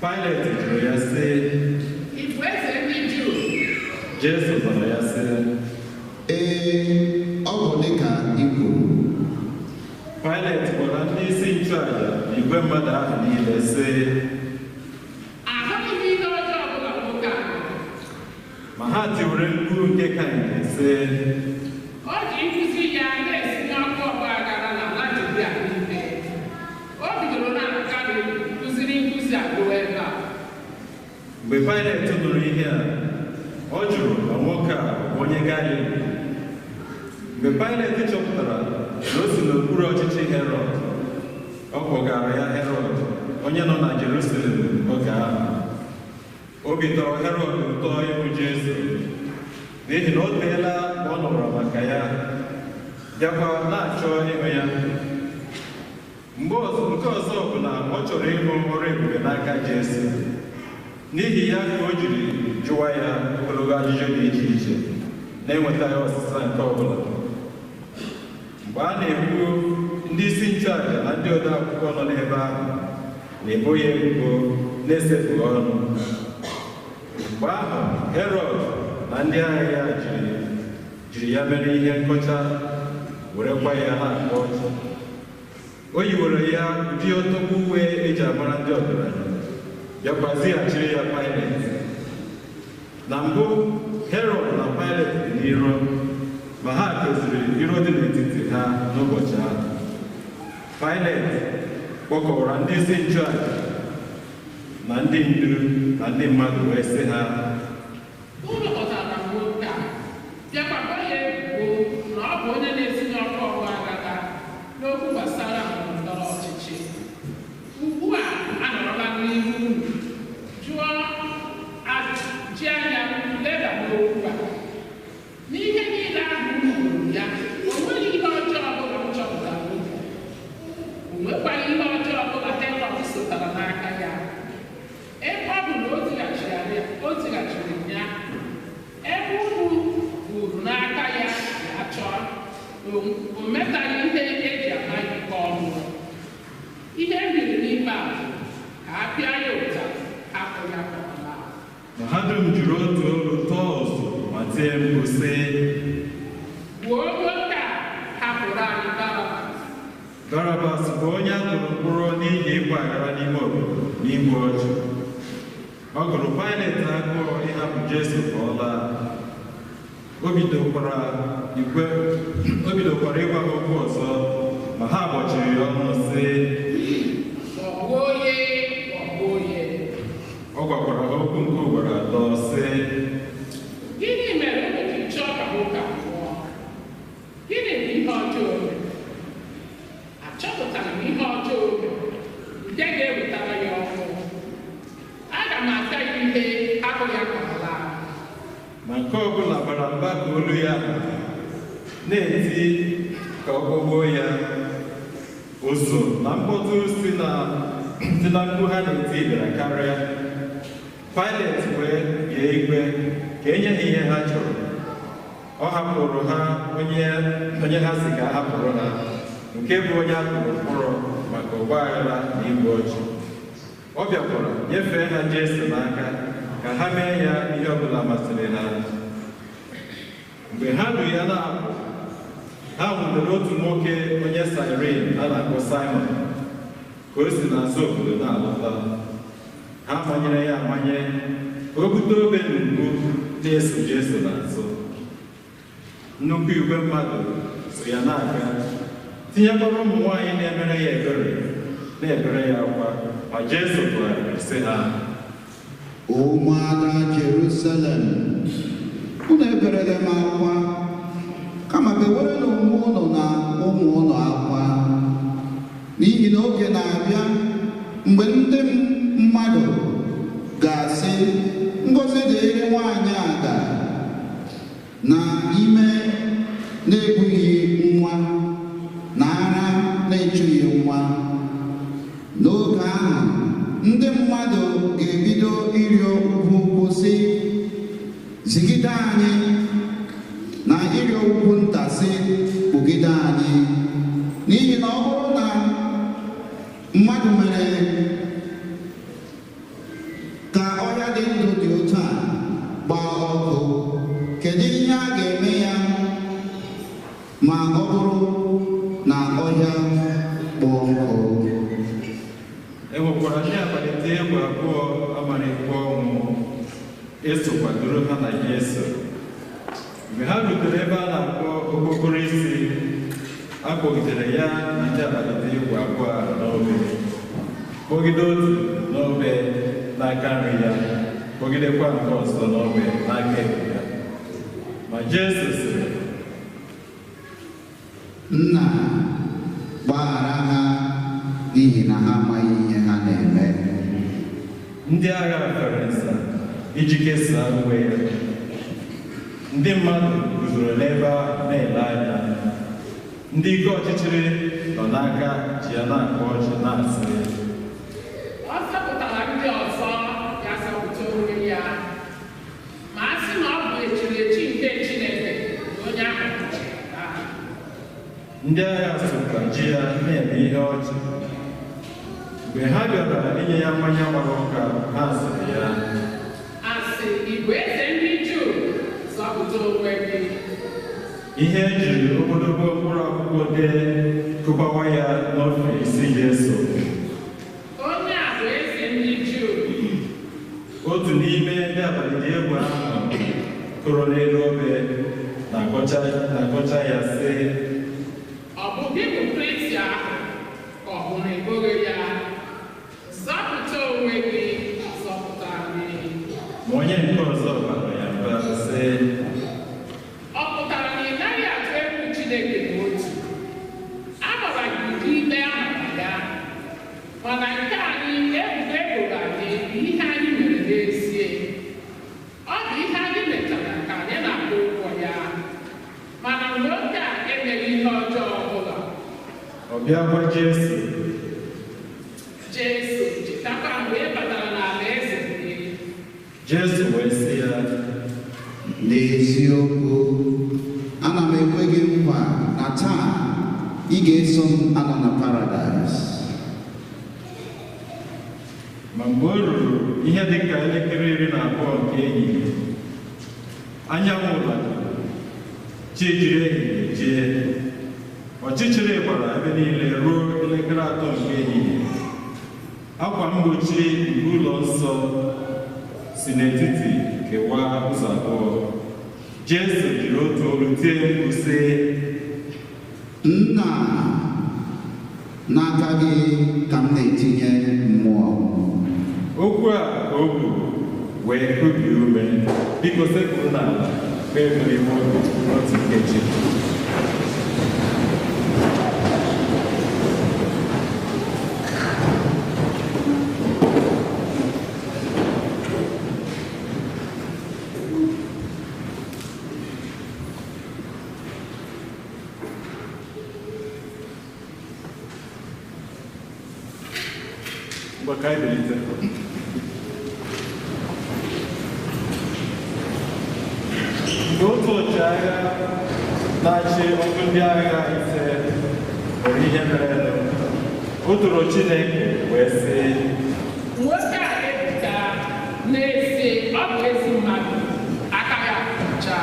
Paịlet jụrụ ya sị, Ị bụ eze ndị Juu? Jesu zara ya sị, Ee, ọ bụ dịka ị kwuru. Paịlet gwara ndị isi nchụàjà na igwe mmadụ ahụ niile sị, Ahụghị m ihe ọjọọ ọbụla nwoke a mere. Ma ha tiwere mkpu nke ka nke sị, O ji nkuzi ya na-esinye ọkụ ọgba aghara n'ala Judia niile. O bidoro na Galili kụziri nkuzi a ruo ebe a. Mgbe Paịlet nụrụ ihe a, ọ jụrụ ma nwoke a bụ onye Galili. Mgbe Paịlet chọpụtara na o si n'okpuru ọchịchị Herọd, ọ kpọgara ya Herọd, onye nọ na Jerusalem oge ahụ. Obi tọrọ Herọd ụtọ ịhụ Jesu, n'ihi na o teela ka ọ nụrụ maka ya, bịakwa na-achọ ịhụ ya. Mgbe nke ọzọ bụ na ọ chọrọ ịhụ ọrụ ebube n'aka Jesu. N'ihi ya ka o jiri jụwa ya ogologo ajụjụ dị iche iche, na-enwetaghị ọsịsa nke ọbụla. Mgbe a na-ekwu, ndị isi nchụàjà na ndị ode akwụkwọ nọ n'ebe ahụ na-ebo ya ebubo na-esepụghị ọnụ. Mgbe ahụ, Herọd na ndị agha ya jiri ya mere ihe nkọcha, werekwa ya na-akpa ọchị. O yiwere ya ụdị otogbo uwe eji amara ndị ọgaranya, bịakwa zighachiri ya Paịlet. Na mbụ, Herọd na Paịlet dị n'iro, ma ha doziri iro dị n'etiti ha n'ụbọchị ahụ. Paịlet kpọkọwara ndị isi nchụàjà na ndị ndu na ndị mmadụ wee sị ha, Unu kpọtara m nwoke a, bịakwa gwa ya ebubo na ọ bụ onye na-etinye ọkụ ọgba aghara n'okwu gbasara ndọrọndọrọ ọchịchị. Ugbu a anọrọla m n'ihu unu jụọ ji anya m leba n'okwu a. N'ihe niile ahụ unu kwuru ya, o nweghị ihe ọjọọ ọbụla m chọpụtara unu. O nwekwaghị ihe ọjọọ ọbụla Herọd sotara n'aka ya. Ebe ọ bụ na o zighachiri ya, ebe unu buru n'aka ya ya chọọ, o metaghị ihe eji ama ya ikpe ọnwụ. Ihe m biri n'ikpe a bụ ka a pịa ya ụtarị, hapụ ya ka ọ laa. Ma ha dum jiri otu olu tọọ ụzụ ma tie mkpu sị, Gbuo nwoke a, hapụrụ anyị Barabas. Barabas bụ onye a tụrụ mkpọrọ n'ihi ịgba aghara n'ime obodo na igbu ọchụ. Ọ gụrụ Paịlet agụụ ịhapụ Jesu ka ọ laa. O bidokwara ịgwa ha okwu ọzọ, ma ha gbọchiri ya ọnụ sị, Kpọgbuo ya, kpọgbuo ya. Ọ gwakwara ha okwu nke ugboro atọ sị, Gịnị mere unu ji chọọ ka nwoke a nwụọ? Gịnị bụ ihe ọjọọ o mere? Achọpụtara m ihe ọjọọ o mere nke ga-ewetara ya ọnwụ. Aga m ata ya ihe, hapụ ya ka ọ laa. Ma nke ọbụla bara mba ka olu ya na-eti ka ọ kpọgbuo ya. Ụzụ na mkpọtụ si na mkpu ha na-eti bịara karịa. Paịlet wee bie ikpe ka enye ha ihe ha chọrọ. Ọ hapụrụ ha onye ha si ka a hapụrụ ha, nke bụ onye a tụrụ mkpọrọ maka ọgba aghara na igbu ọchụ. Ọ bịakwara nyefee ha Jesu n'aka ka ha mee ya ihe ọbụla masịrị ha. Mgbe ha du ya na-apụ, ha nwudere otu nwoke onye Siren a na-akpọ Simon ka o si n'azụ obodo na-alọta. Ha manyere ya amanye ka o bute obe n'ugwu na-eso Jesu n'azụ. Nnukwu igwe mmadụ so ya na-aga, tinyekwara ụmụ nwaanyị na-emere ya ebere na-ebere ya akwa. Ma Jesu tụgharịrị sị ha, Ụmụada Jerusalem, unu eberela m akwa, kama bewerenụ onwe unu na ụmụ unu akwa, n'ihi na oge na-abịa mgbe ndị mmadụ ga-asị, ngọzi dịrị nwaanyị aga na ime na-ebughị nwa na ara na-echughị nwa. N'oge ahụ, ndị mmadụ ga-ebido ịrịọ ugwu ukwu sị, zigide anyị, na ịrịọ ugwu nta sị, kpugide anyị. N'ihi na ọ bụrụ na mmadụ mere ọkụ, kedu ihe a ga-eme ya ma ọ bụrụ na ọhịa kpọọ nkụ? E nwekwara ndị abalị egwu abụọ amara ikpe ọnwụ esokwadoro ha na Jesu. Mgbe ha rutere ebe a na-akpọ okpokoro isi, a kpọgidere ya na ndị abalị egwu abụọ ahụ n'obe, kpọgide otu n'obe n'aka nri ya, kpọgidekwa nke ọzọ n'obe n'aka ekpe ya. Ma Jesu sịrị, Nna, gbaghara ha n'ihi na ha amaghị ihe ha na-eme. Ndị agha fere nsa iji kesaa uwe ya. Ndị mmadụ guzoro n'ebe ahụ na-ele anya. Ndị ike ọchịchịrị nọ n'aka ji ya na-akpa ọchị na-asị, Ọ zọpụtara ndị ọzọ, ya zọpụta onwe ya. Ma a sị na ọ bụ echirechi nke Chineke na onye ahụ cheta. Ndị agha sokwa ji ya na-eme ihe ọchị. Mgbe ha bịara inye ya mmanya gbara ụka, ha sịrị ya, Asị, ị bụ eze ndị Juu, zọpụta onwe gị. Ihe e jiri obodobo mkpụrụ akwụkwọ dee kụbawa ya n'ofe isi Jesu. Onye a bụ eze ndị Juu. Otu n'ime ndị abalị egwu ahụ kụrụ n'elu obe na-akọcha ya sị, Ọ bụ gị bụ Kristi ahụ, ka ọ bụ na ị bụghị ya? Zọpụta onwe gị, zọpụta anyị. Ma onye nke ọzọ bara ya mba sị, Ọ pụtara na ị naghị atụ egwu Chineke n'otu? A mara gị ụdị ikpe a mara ya, mana nke anyị ebubo eboro anyị bụ ihe anyị mere n'ezie. Ọ bụ ihe anyị metara ka anyị na-akwụ ụgwọ ya, mana nwoke a emeghị ihe ọjọọ ọbụla. Ọ bịa gwa Jesu. Jesu, chetakwa mgbe ị batara n'ala eze gị. Jesu wee sị ya, N'eziokwu, ana m ekwe gị nkwa na taa ị ga-eso m anọ na paradaịs. Ma mgbe o ruru ihe dị ka elekere 12 nke ehihie, anyanwụ ladoro, chi jiri ehihie jie. Ọchịchịrị gbara ebe niile ruo elekere 3 nke ehihie. Akwa mgbochi nke ụlọ nsọ si n'etiti kewaa ụzọ abụọ. Jesu jiri otu olu tie mkpu sị, Nna, n'aka gị ka m na-etinye mmụọ. Okwu a ka o kwuru wee kubie ume. Biko sekpuru n'ala kpee ekpere ime obi n'otu nkeji. Mgbe ka anyị bilite. Mgbe otu ọchịagha na-achị ọkụ ndị agha 5 hụrụ ihe merenụ, o toro Chineke wee sị, Nwoke a ebuka, n'ezie ọ bụ ezi mmadụ, aka ya ọcha.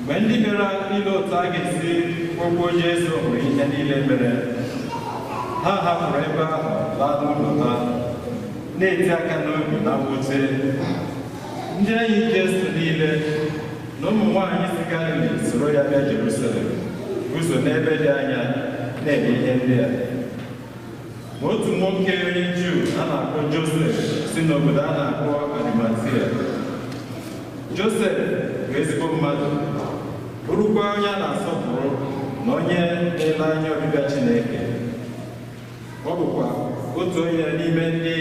Mgbe ndị bịara ile otu a ga-esi kpọgbuo Jesu hụrụ ihe niile mere, ha hapụrụ ebe ahụ laa n'ụlọ ha, na-eti aka n'obi na mwute. Ndị enyi Jesu niile na ụmụ nwaanyị si Galili soro ya bịa Jerusalem, guzo n'ebe dị anya na-eme ihe ndị a. Ma otu nwoke onye Juu a na-akpọ Josef si n'obodo a na-akpọ Arimatia. Josef bụ ezigbo mmadụ, bụrụkwa onye a na-asọpụrụ na onye na-ele anya ọbịbịa Chineke. Ọ bụkwa otu onye n'ime ndị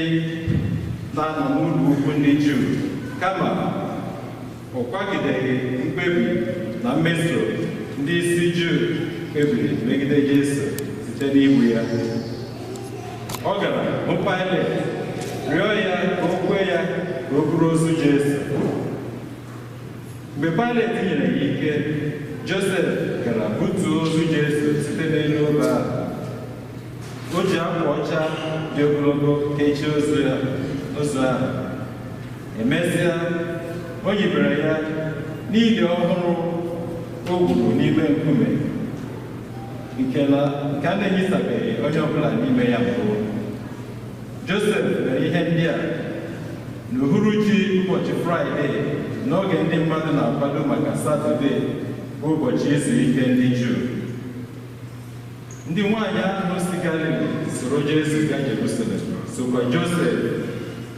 na-anọ n'ụlọ ukwu ndị Juu, kama ọ kwagideghị mkpebi na mmeso ndị isi Juu kpebiri megide Jesu site n'igbu ya. Ọ gara hụ Paịlet, rịọ ya ka o kwe ya ka o buru ozu Jesu. Mgbe Paịlet nyere ya ike, Josef gara butuo ozu Jesu site n'elu obe ahụ. O ji akwa ọcha dị ogologo kechie ozu ahụ. Emesịa, O yibere ya n'ili ọhụrụ o gwuru n'ime nkume nke a na-enyisabeghị onye ọbụla n'ime ya mbụ. Josef mere ihe ndị a n'uhuruchi ụbọchị Fraịde n'oge ndị mmadụ na-akwado maka Satọde bụ ụbọchị izu ike ndị Juu. Ndị nwaanyị ahụ si Galili soro Jesu gaa Jerusalem sokwa Josef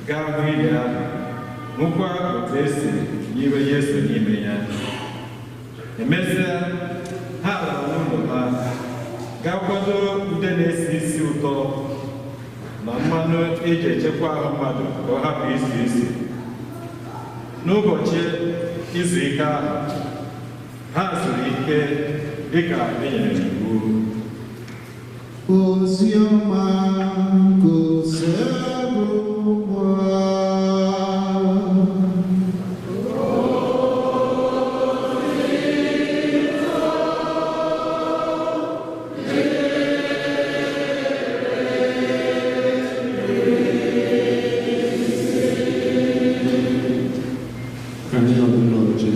gaa hụ ili ahụ, hụkwa otu esi nyiwe Jesu n'ime ya. Emesịa, ha lara n'ụlọ ha gaa kwado ude na-esi isi ụtọ na mmanụ eji echekwa ahụ mmadụ ka ọ hapụ isi isi. N'ụbọchị izu ike ahụ, ha zuru ike dịka e nyere n'iwu. Ozi ọma nke Osebụrụwa. Anyị nọdụ n'oche.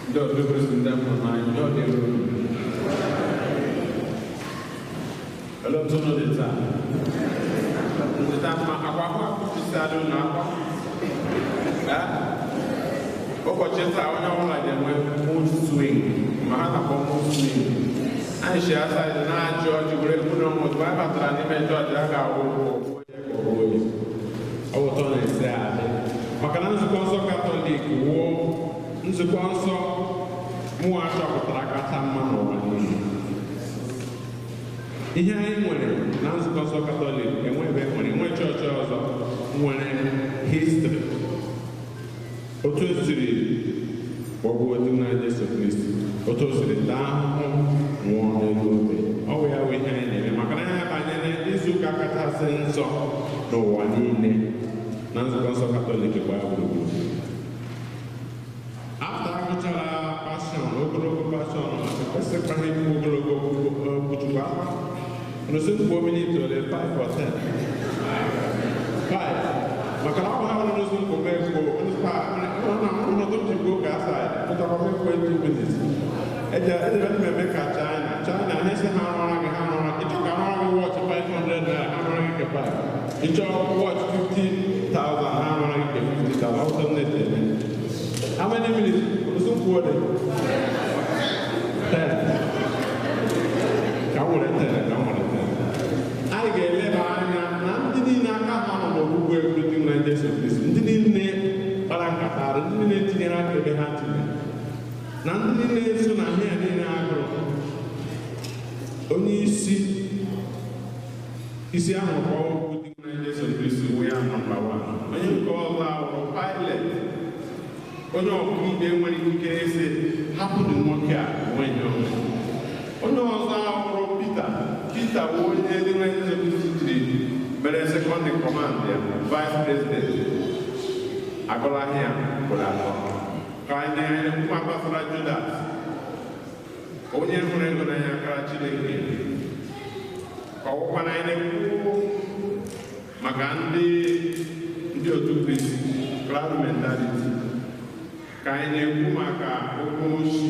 Ndị ọdụ Kristi ndị mụrụ n'anya, ndị ọdụ elu unu. Olee otu unu dị taa? Ndị taa mma akwa akwa akụchisi adị unu akwa? Ee? Ụbọchị taa onye ọbụla ga-enwe mood swing, ma ha na-akpọ mood swing. Anyị si asaịdị na-achị ọchị were ekwu na ụmụ ozugbo anyị batara n'ime chọọchị a ga-awụ onye ọ bụ ụtọ na-esi adị maka na nzukọ nsọ Katọlik wụọ nzukọ nsọ mụwa chọpụtara kacha mma n'ụwa niile. Ihe anyị nwere na nzukọ nsọ Katọlik enwe ebe nwere enwe chọọchị ọzọ nwere histrị otu o siri kpọgbuo di na Jesu Kristi, otu o siri taa ahụhụ nwụọ n'elu obe. Ọ bụ ya bụ ihe anyị na-eme maka na anyị abanyela izu ụka kachasị nsọ n'ụwa niile na nzukọ nsọ Katọlik gbaa gburugburu. Afta agụchara pashọn, ogologo pashọn, ekwesịkwaghị ikwu ogologo okwuchukwu akwa. Nụsị mkpu minit ole 5 or 10? 5. Maka na ọ ha ọrụ n'ụzọ mkpu mee kwuo, ọnọdụ m ji kwuo ka asaịdị, pụtakwa m ekwe 2 minutes. Eje mmemme ka China, China ha sị ha rụọra gị ha rụọra, ịchọ ka rụọra gị wọchị 500 naira, ha rụọra gị nke 5. Ịchọ wọchị 50,000, ha rụọra gị nke 50,000, ọ bụ na-ete eme. How many minutes? Nso kwuo dị? 10. Ka m were 10, ka m were 10. Anyị ga-eleba anya na ndị niile aka ha nọ n'ogbugbu egwu na Jesu Kristi, ndị niile kpara nkata arụ, ndị niile tinyere aka ebe ha tinyere, na ndị niile so na ihe a niile agụrụ. Onye isi isi ahụ kpọọ okwu dị na Jesu Kristi wụ ya nọmba 1. Onye nke ọzọ ahụrụ Pilet, onye ọkaikpe nwere ikikere ịsị hapụnụ nwoke a onweghị onwe. Onye ọzọ ahụrụ Pita, Pita bụ onye dị na Jesu Kristi jiri mere second in command ya, vice president. Agụla ahịa ugboro atọ. Ka anyị na-ekwu gbasara Judas, onye hụrụ ego n'anya kara Chineke. Ka ọgwụkwa na anyị na-ekwu maka ndị otu Kristi, crowd mentality. Ka anyị na-ekwu maka okwu oshi,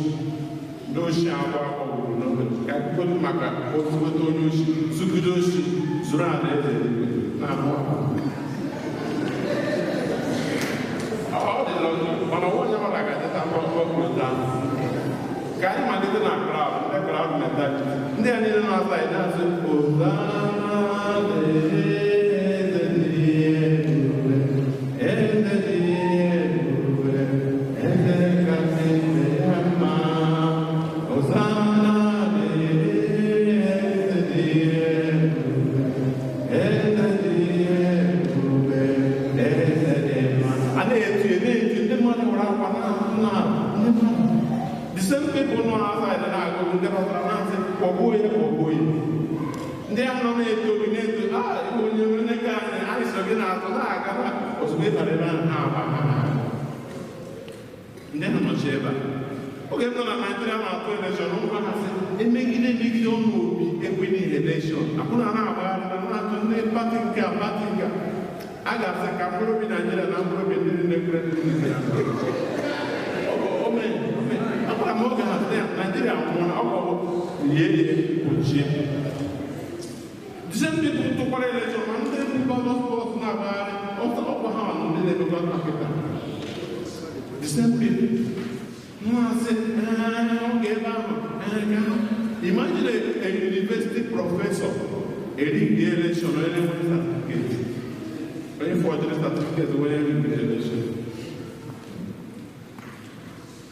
ndị oshi abụọ akpọgburu n'oge. Ka anyị kwuo maka ozugbote onye oshi, zugide oshi, zuru ala eze eluigwe na-anụ akwa. Ọ dị lọgị, mana onye ọbụla ga-adịta mkpọmkpọ ka anyị malite na crowd, ndị crowd mentality. Ndị a niile na-asa anyị na-asị Hosanna eze dị ebube, eze dị ebube, eze kasị ibe ya mma. Hosanna eze dị ebube, eze dị ebube, eze dị mma. A na-eti na-eti ndị mmadụ nwere akwa na-ahụ na ndị mmadụ. The same people nọ outside na-agụ ndị batara na-asị kpọgbuo ya kpọgbuo ya. Ndị ahụ nọ na-eto gị na-eto, ah onye onye ka anyị anyị so gị na-atụ na-aga na ozugbo ị bara ebe ahụ ha agba ha. Ndị ahụ nọchi ebe a. Oge m nọ na Naịjirịa na-atụ elekshọn, ụmụ ha sị emegide emegide ọnụ obi ekwenye elekshọn. Akwụna na-agbagharị na na-atụ ndị pati nke a pati nke a ga-asị ka mkpụrụ obi Naịjirịa na mkpụrụ obi ndị na-ekwere ndị Naịjirịa. Akwara m oge ha sị Naịjirịa nwụrụ ọkọ lie ya ochie. The same people tụkwara elekshọn ma ndị ballot box na-agbagharị ọkwa ha nọ ndị na-emekọ nkịta. The same people. Imagine a university professor, a the election or any certificate. Any forgery certificate when you the election.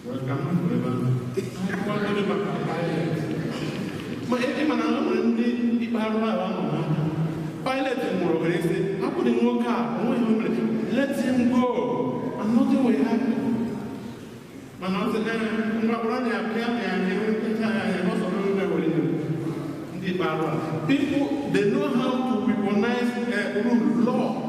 Welcome, Pilot, let him go, and nothing will happen. People, they know how to weaponize rule law.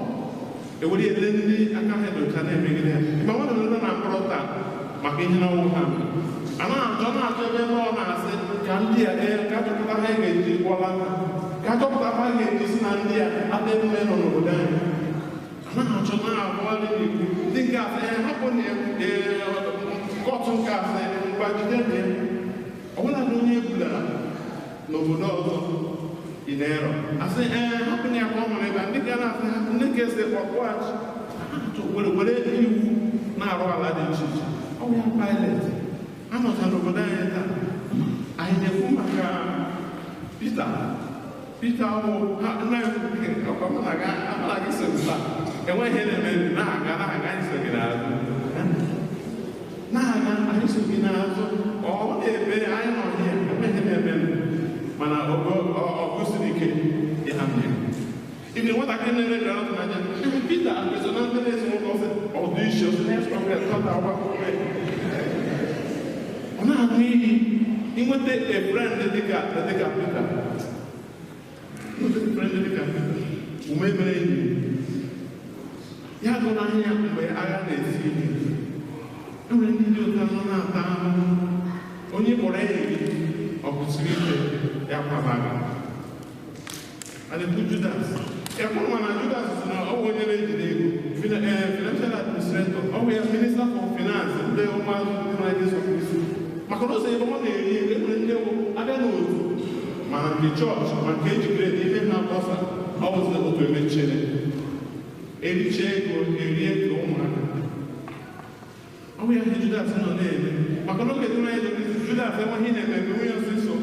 Kọtụ nke asị ngwa jide ya ọbụla na onye ebulara n'obodo ọzọ ị na-erọ asị ee hapụ ya ka ọ nọrọ ebe a ndị ga na-asị hapụ ndị ka esi kpọkpọghachi were were iwu na-arụ ala dị iche iche. Ọ bụ ya Pilate anọcha n'obodo anyị taa. Anyị na-ekwu maka Pita. Pita wụ na gị so taa enweghị ihe na-eme na-aga na-aga anyị so gị n'azụ na-aga anyị so gị n'azụ ọ na-ebe anyị nọ here enweghị na-eme mana ọ gụsiri ike ịha mmiri. Ibi nwatakịrị na-ere groundnut n'anya Pita so na ndị na-eso nwoke ọsị ọ dị iche ọsị next prophet tọta ọgbakọ ọ na-aṅụ iyi inweta a friend dịka dịka Pita nweta friend dịka Pita ume mere enyi ya gụrụ ahịa mgbe agha na-esi ike. Enwere ndị dị ụta nọ na-ata ahụhụ onye kpọrọ enyi gị ọ kwụsịrị ike ya kwaba gị. A na-ekwu Judas ya kwuru mana Judas sị na ọ bụ onye na-ejide ego financial administrator ọ bụ ya minister for finance ndị ụmụazụ ndị na-ejeso Kristi maka na ụzọ ebe ọ na-eri ego. Enwere ndị abịa n'otu mana nke chọọchị ma nke ejikere n'ime ha bọsa ọ bụzi otu emechere ericha ego erie ka ụmụaka. Ọ bụ ya ihe Judas nọ na-eme maka na oge dị n'anya Judas enweghị na-eme eme nwunye ọsịsọ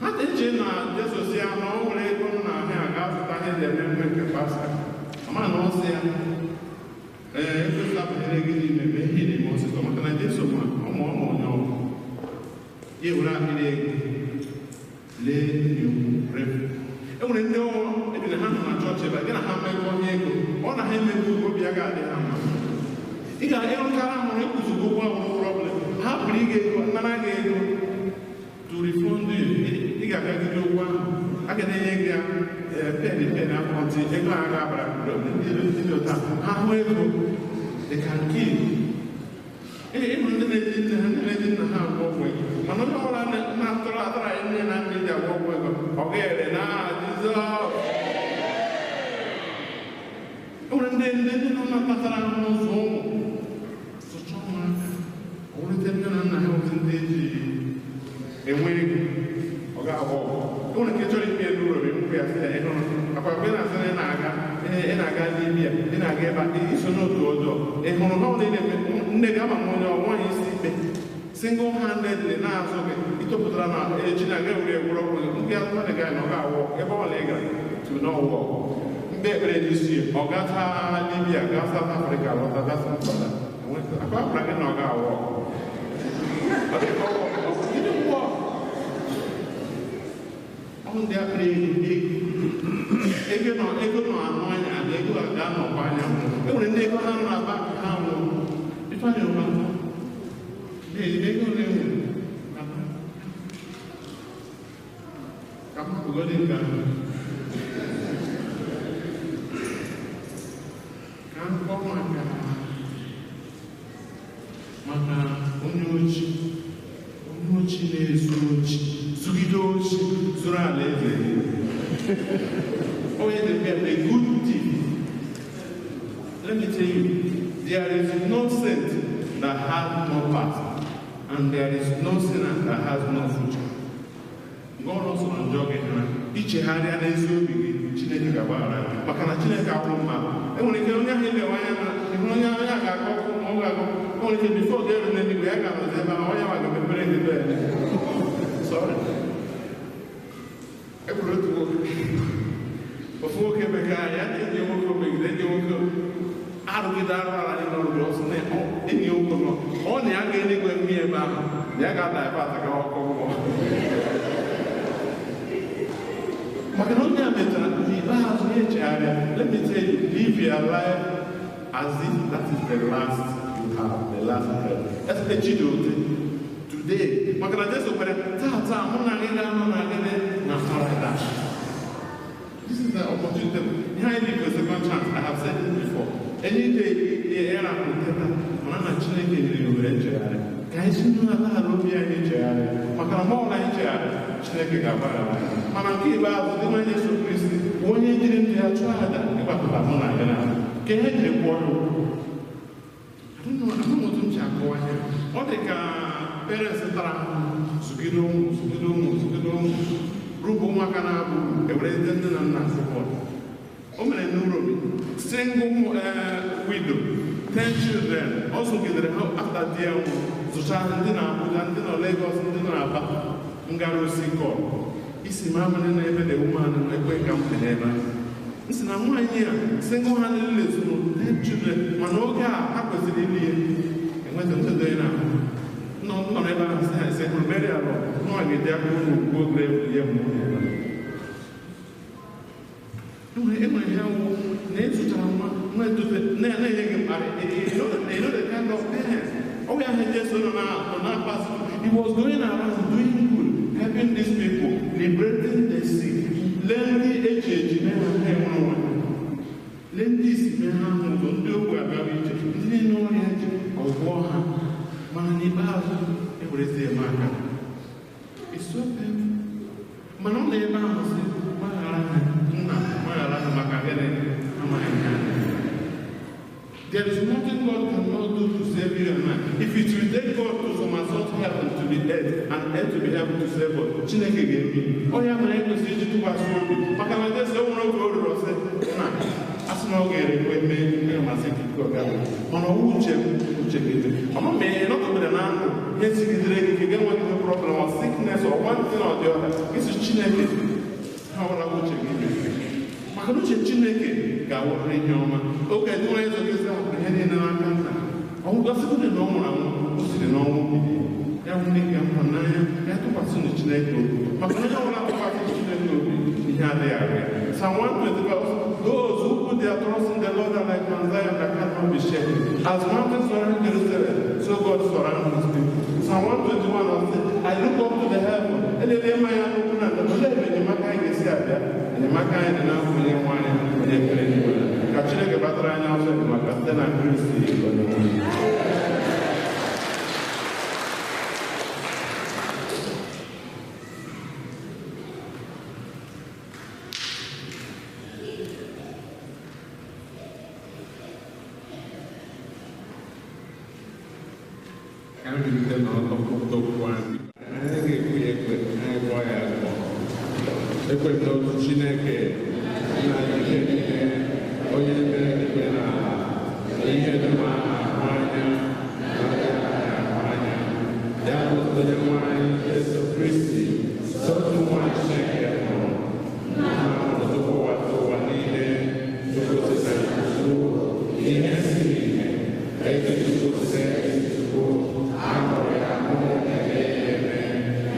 ha na-eche na Jesu si ya na ọ nwere ego m na-ahịa aga azụta ihe dị eme mme nke Paska ama na ọ sị ya ee ekwesị abanyere gị n'ime eme ihe na-eme ọsịsọ maka na Jesu ma ọmụ ọmụ onye ọgwụ ya ewere akpịrị ego lee enyi refu. Enwere ndị ọrụ ebi na ha nọ na chọọchị ebe a gị na ha mmekọ ihe ego ọ na ha emegbu obi ya ga-adị ha mma. Ị ga-ịrụkara hụrụ ịkwụzigbo ụgwọ ọhụrụ problem ha pụrụ ịga ego nara gị ego to refund you ị ga-agagide ụgwọ ahụ a ga na-enye gị ya pen pen afọ ntị ego a ga-abara ndị ụta ha hụ ego they can kill. Ịhụrụ ndị na-eji nne ha ndị na-eji nna ha agwọ ọgwụ ego mana onye ọbụla na-atụrụ atụrụ anyị nne na nna ji agwọ ọgwụ ego ọ ga-ere na Jizọs. Enwere ndị ndị ndị nọ na kpatara ahụhụ ụzọ ụmụ zụcha ụmụaka ọ wụrụte nne na nna ha ozi ndị eji enwe ego ọ ga-agba ọgwụ. Enwere nke chọrọ ime elu ụlọ nkwụ ya sị ya ịhụrụ akwa mgbe na-asị na ị na-aga Libya ị na-aga ebe a iso n'otu ọjọọ ị hụrụ ha ọ na-eme nne gị ama m onye ọ nwaanyị isi ikpe single handedly na-azụ gị ịtọpụtara na echi na ga ewere egwuru ọgwụ gị nke azụmadị gị na ọ ga-awọ ebe ọ na ị gara tu n'ọwụ mgbe ekpere n'isi ọ gata Libya gaa South Africa lọta gasa mkpọda akwa gwara gị na ọ ga-awọ ọ ndị akpịrị ego ego nọ anụ anya na ego ga-anọkwa anya. Enwere ndị ego ha nọ na bank ha nwụrụ Ifeanyị ụba ego ole nwere na bank ka m hapụgodị nke ahụ ka m kọọ maka onye ochi. Zuru alaeze. Onye dị a good thief. Let me tell you, there is no saint that has no past, and there is no sinner that has no future. God also na njọ gị ha ichegharịa n'ezi obi gị, Chineke ga-agbaghara gị, maka na Chineke awụrụ mmadụ. Enwere ike onye ahụ ilewe anya na ịhụrụ onye anya ga-akọ ọkụ ma ọ ga-akọ, o nwere ike bifo ga-eru n'eluigwe ya ga-anọzi ebe ahụ, onye nwa ga-emepere gị doo ya. Sorry. Ekwuru otu nwoke, ofu nwoke bekee ya na enyi nwoke megide enyi nwoke arụgide arụ ala anyị n'ọrụ ọsọ na enyi nwoke nọ ọ na ya ga eluigwe mmiri ebe ahụ na ya ga-ada ebe ataka ọkụ mmụọ, maka na onye a mechara n'ikpeazụ ya echegharịa. Let me tell you, live your life as if that is the last you have, the last breath. Echi dị ote today, maka na Jesu kwere tata mụ na gị ga-anọ na gịnị na paradise. This is the opportunity. Ihe anyị live a second chance. I have said it before. Any day era teta mana na Chineke nyere ya ohere nchegharị, ka anyị si n'ala ala obi anyị nchegharị, maka na mgbe ọbụla anyị chegharị, Chineke ga-agbaghara anyị. Mana nke ikpeazụ dị na Jesu Kristi bụ onye jiri ndụ ya chụọ aja ịgbapụta mụ na gị na ka ihe jiri kwụọ ya ụgwọ. Ahụ otu m si akọwa ya, ọ dị ka parents tara zụgide ụmụ zụgide ụmụ zụgide ụmụ ruo ụmụaka na-abụ ewere ndị nne na nna akwụkwọ. O mere n'Uromi, single widow, 10 children, ọ zụgidere ha after di ya nwụrụ, zụchaa ndị na Abuja, ndị nọ Lagos, ndị nọ Aba, ngara osi kọl. Isi m abalị na ebe na woman ekwe ka m dị n'ebe ahụ. M sị na nwaanyị a single handedly zụrụ 10 children, mana oge a ha kwesịrị ili ya enweta ntụdo ya na nọ n'ebe ahụ sị ha ise hụrụ meri alọ nwa ga-eji aka ụlọ ugbo grave ya mgbe ọ na-ebe. Enwere ihe awụ na ịzụchara nwa nwa etote na-enye gị mkparị. You know the kind of parents. Ọ ya ha Jesu nọ na-akpasu. He was going around doing good, helping these people, liberating the sick. Lee ndị eji eji mee ha ha enwere onwe ha. Lee ndị isi mee ha hụ ụzọ, ndị ogbi agaghị ije, ndị niile ọrịa ji ọgwụọ ha. Mana n'ikpeazụ ewerezi eme aka. It's so painful. Mana ọ nọ ebe ahụ sị gbaghara ha, nna gbaghara ha, maka gịnị amaghị ihe ha na-eme. There is nothing God cannot do to save you and I. If it will take God to somersault heaven to be earth and earth to be heaven to save us, Chineke ga-eme. Ọ ya mere ekwesịrị iji tụkwasị obi, maka na Jesu enwere oge o ruru ọsị na asị na ọ ga-erekwe mee ihe masị gị ka ọ ga-abụ. Mana ọwụ uche m uche gị dị. Ọma ma ị nọtụbere na ndụ ihe sigidere gị ike ga-enweghị problem or sickness or one thing or the other. Isi Chineke ha ọbụla uche gị mere. Maka na uche Chineke ga-awụrụ ihe ọma. Oge dị nwere eze gị hapụrụ ihe niile n'aka nna. Ọ bụgasịgodị na ọ nwụrụ anwụ, o siri n'ọnwụ bilie. Ya bụ ndị nke m hụrụ n'anya, ya tụkwasị na Chineke obi. Maka na onye ọbụla tụkwasị Chineke obi, ihe adịghị arịa. Psalm 125, those who put their trust in the Lord are like Mount Zion that cannot be shaken. As mountains surround Jerusalem, so God surrounds his people. Psalm 121, I look up to the heaven. Elele mmanya n'okwu na ndọrọ ebe enyemaka anyị ga-esi abịa. Enyemaka anyị dị n'afọ onye nwe anyị, onye kere eluigwe. Ka Chineke batara anyị ọsọ enyemaka site na Kristi onye nwe anyị. Ka anyị bilite n'ọtọ kwupụta okwu anyị. Anyị ga-ekwu ya ekwe, anyị gụọ ya agụọ. Ekwe m n'otu Chineke, nna nke niile, onye mere eluigwe na ala, na ihe dum a na-ahụ anya na ndị anaghị ahụ anya. Ya bụ onye nwe anyị Jesu Kristi, otu nwa Chineke mụrụ, nna mụrụ tupu ụwa ụwa niile, Chukwu site na Chukwu, ihe si n'ihe, ezi Chukwu site ezi Chukwu, a mụrụ ya mụ eme eme,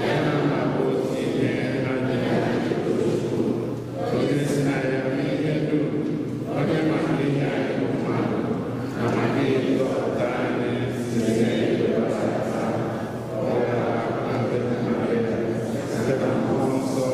ya na nna bụ otu ihe ha ji Chukwu, onye si na ya mee ihe dum, onye maka ihe anyị bụ mmadụ, na maka ịzọpụta anyị siri n'eluigwe gbasata, ọ bịara na Virgin Maria, site na Mmụọ Nsọ,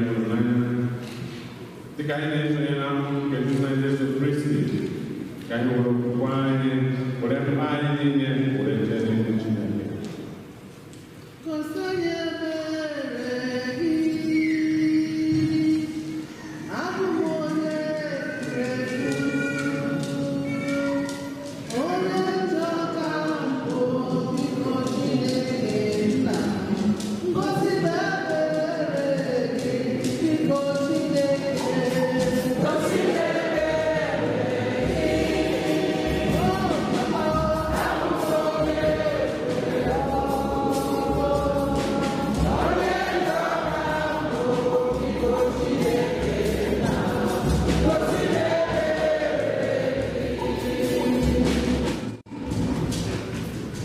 Anyị hụrụ n'anya, dịka anyị na-esonye na ahụhụ nke Jizọs Jesu Kristi, ka anyị were okwukwe anyị, were mkpa anyị niile were jee n'ihu Chineke. Gosi anyị ebere gị. Abụ m onye efu, onye njọ ka m bụ, biko Chineke nna m. Gosi m ebere gị, biko Chineke. Gosi m ebere gị. Oh, Papa, abụ m onye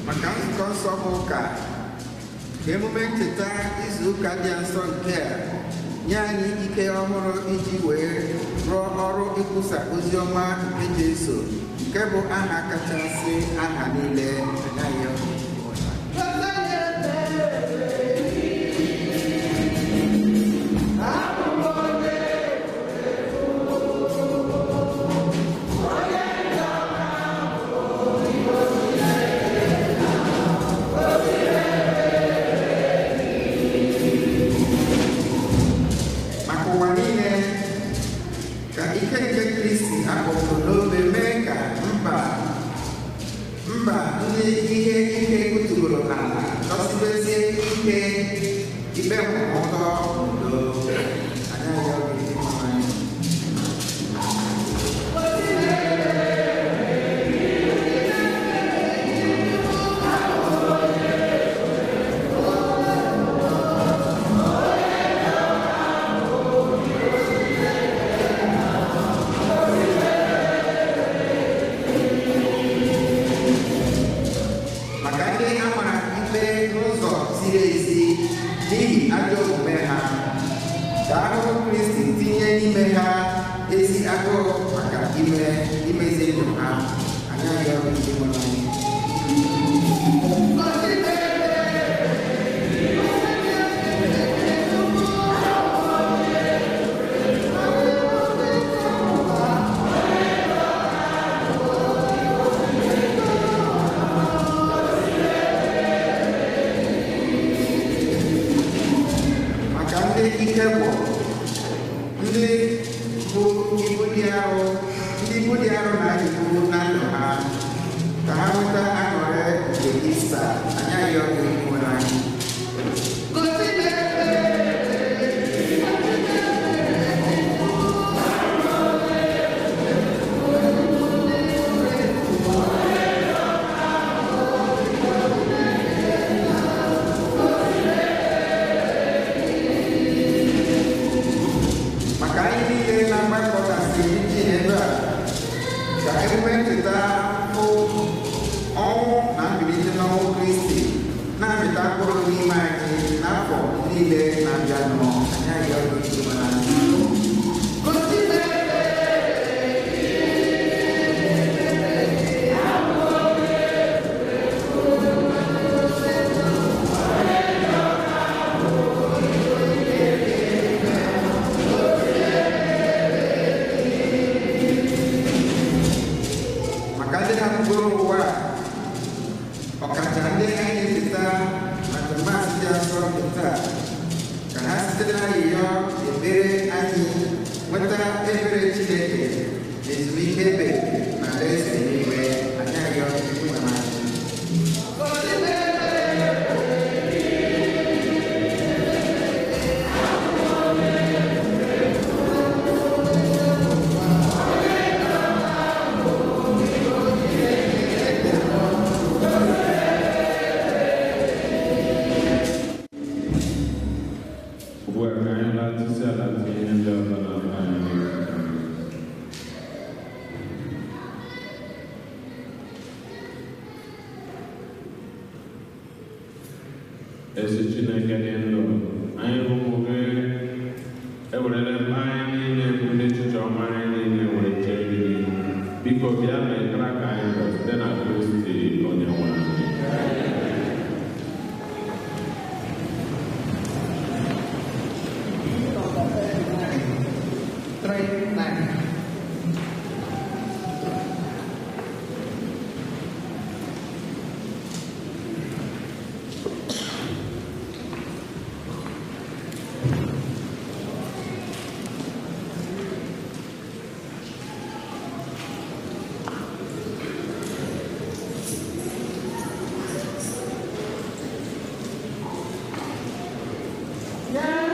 Maka nzukọ nsọ bụ ụka, ka emume ncheta izu ụka dị nsọ nke a nye anyị ike ọhụrụ iji wee rụọ ọrụ ikwusa ozi ọma nke Jesu, nke bụ aha kachasị aha niile. Anaghị maka ụwa niile, ka ike nke Kristi akpọpụrụ n'obe mee ka mba mba ndị ihe ike kutugoro n'ala dọsibezie ike ikpe nkwụmọtọ n'udo. Anyị arịọ gị, Onyenwe anyị. Maka ndị a mara ikpe n'ụzọ ziri ezi n'ihi ajọ omume ha, ka ahụhụ Kristi tinye n'ime ha ezi agụụ maka ime imezi ndụ ha. Anyị arịọ gị, Onyenwe anyị. Maka ndị ike gwụrụ, ndị bụ ibu dị arọ, ndị ibu dị arọ na-anyịgbu na ndụ ha, ka ha nweta aṅụrị nke Ista. Anyị arịọ gị, Onyenwe anyị. Maka anyị niile na-agbakọtasị iji ebe a, ka emume ncheta ahụ ọnwụ na mbilite n'ọnwụ Kristi na-amịta mkpụrụ n'ime anyị n'afọ niile na-abịanụ. Anyị arịọ gị, Onyenwe anyị. Maka ndị na-akpụgoro ụwa a, ọkacha ndị anyị na-echeta maka Maasị dị asọ nke taa, ka ha site n'arịrịọ ekpere anyị nweta ebere Chineke na ezumike ebe na alaeze eluigwe. Anyị arịọ gị, Onyenwe anyị. Ugbu a ka anyị latụsị ala tinye ihe ndị ọzọ na mkpa anyị n'ihu. Ezi Chineke dị ndụ, anyị bụ ụmụ gị ewerela mkpa anyị niile bụ n'echiche ọma anyị niile were chee gị n'ihu. Biko bịa metara ka anyị nọ site na Kristi Onyenwe anyị. Thank you. 39. Yeah.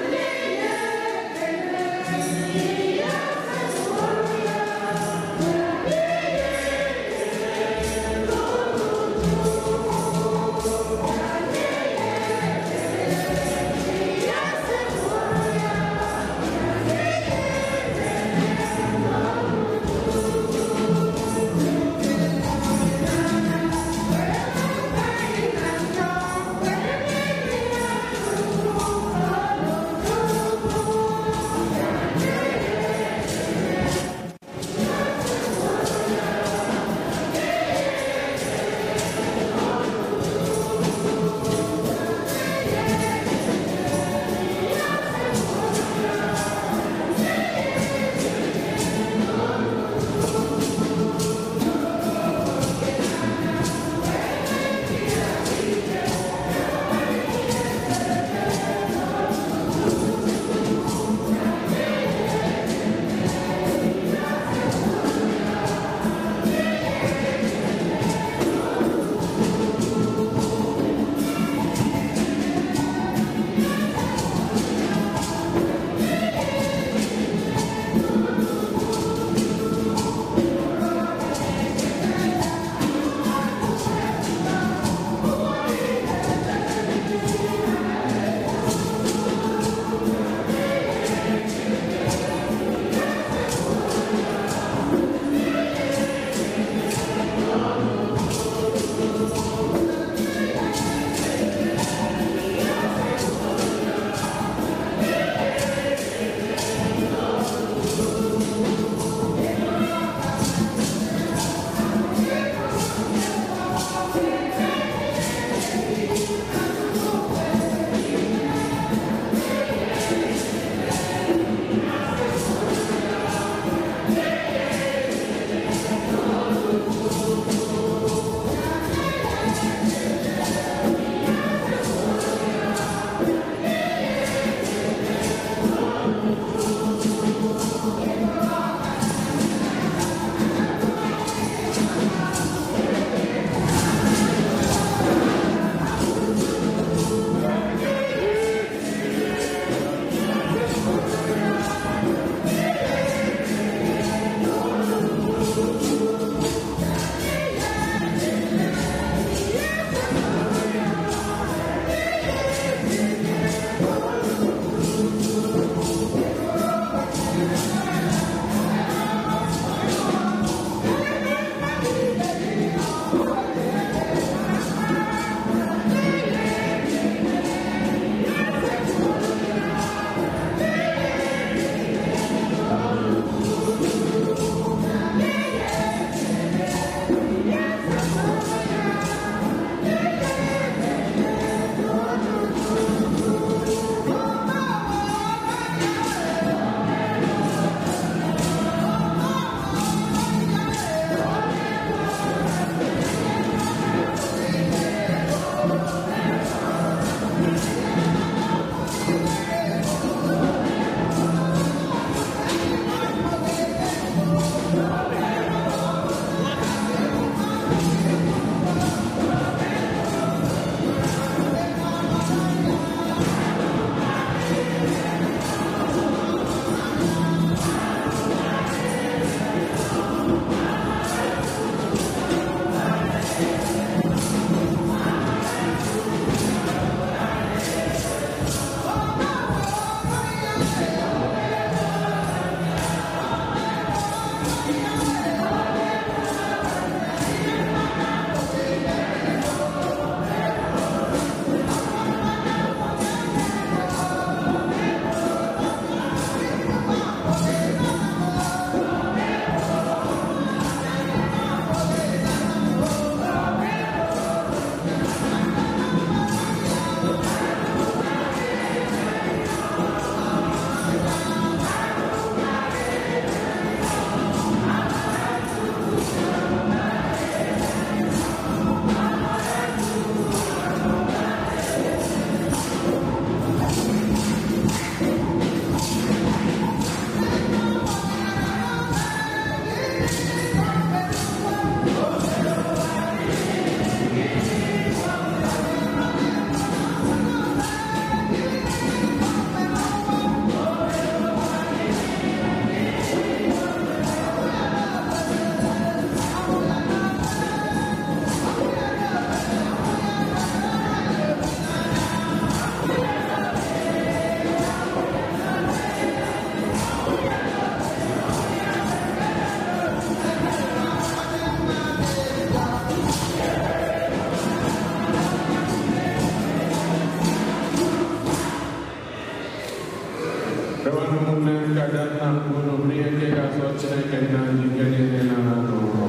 Ụmụnne m, ka aja nna nke unu bụrụ ihe nke ga-asọ Chineke nna anyị nke niile na n'ụwa.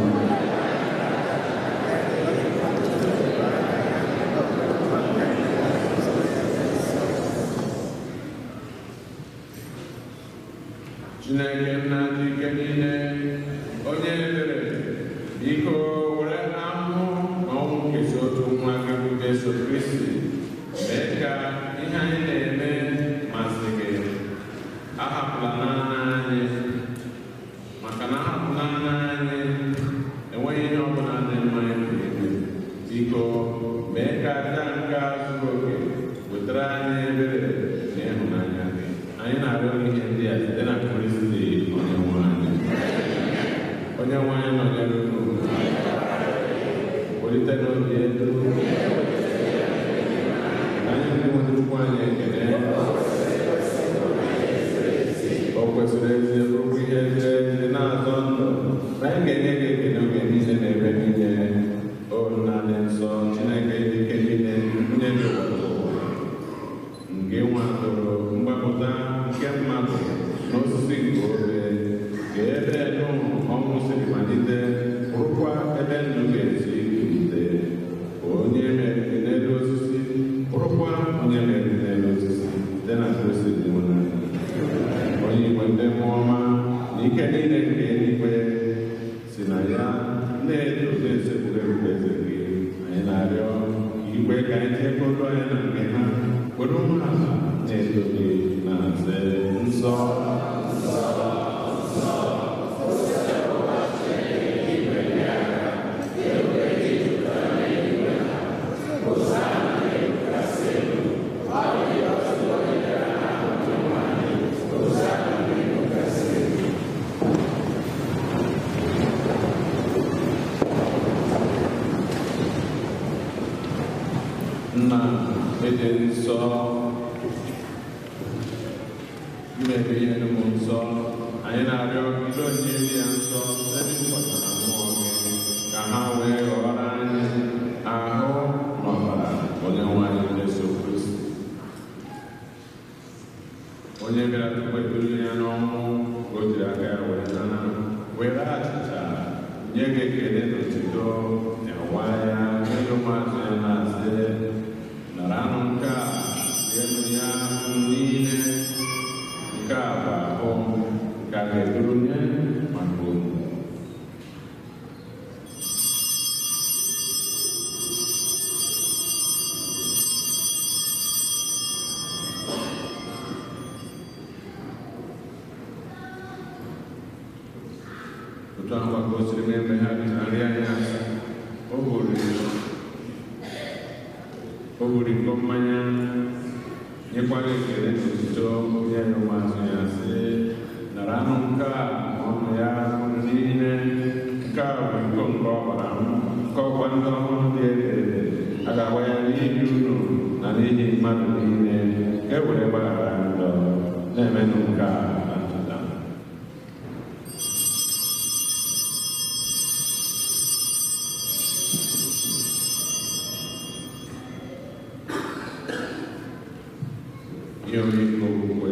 Chineke nna dị ike niile, onye ebere, biko were ahụhụ na ọnwụ nkesi otu nwa gị bụ Jesu Kristi mee ka ihe anyị na-eme masị gị. Ahapụla naanị anyị, maka na ahapụla naanị anyị enweghị ihe ọbụla dị mma anyị pụrụ ime. Biko mee ka aja nke a zuru oke wetara anyị ebere na ịhụnanya gị. Anyị na-arịọ gị ihe ndị a site na Kristi Onyenwe anyị. Onyenwe anyị nọnyere unu. Welite n'obi elu. Anyị ndị nwe Chukwu anyị ekele. O kwesịrị ezi bụrụkwa ihe ziri ezi na-azọ ndụ na anyị ga-enye gị ekele oge niile na ebe niile. O Nna dị nsọ, Chineke dị ike niile, onye dị ụwa nke nwadoro mgbapụta nke mmadụ n'osisi nke obe, ka ebe dum ọnwụ siri malite bụrụkwa ebe ndụ ga-esi bilite. Onye meriri n'elu osisi bụrụkwa onye meriri n'elu osisi site na Kristi dị nwe onye igwe ndị mmụọ ọma na ike niile nke eluigwe si na ya na-eto na-esekpuru ebube eze gị. Anyị na-arịọ igwe ka anyị tinyekwa olu anyị na nke ha, were umeala na-eto gị na nze nsọ. Nna ịdị nsọ, mmebi ihe m nsọ, anyị na-arịọ gị onye dị ya nsọ ebe ịkpọtara mmụọ gị ka ha wee ghọrọ anyị ahụ na ọbara Onyenwe anyị Jesu Kristi, onye bịara tupu eburu ya n'ọnwụ ka o jiri aka ya were nara, were achịcha nye gị ekele na otuto, nyewa ya n'elu ụmụazụ ya na-asị: naranụ nke a, rienụ ya niile, nke a bụ ahụ nke a ga-eduru nye maka unu. Otu ahụ ka o siri mee mgbe ha richara nri anyasị, o buru iko mmanya, nyekwa gị ekele na otuto, nye ya ụmụazụ ya sị: naranụ nke a ọnụ ya unu niile, nke a bụ iko nke ọbara m, nke ọgba ndị ọhụrụ dị ebere. A ga-agba ya n'ihi unu na n'ihi mmadụ niile, ka e were gbaghara njọ. Na-emenụ nke a na ncheta m. Ihe omimi okwukwe.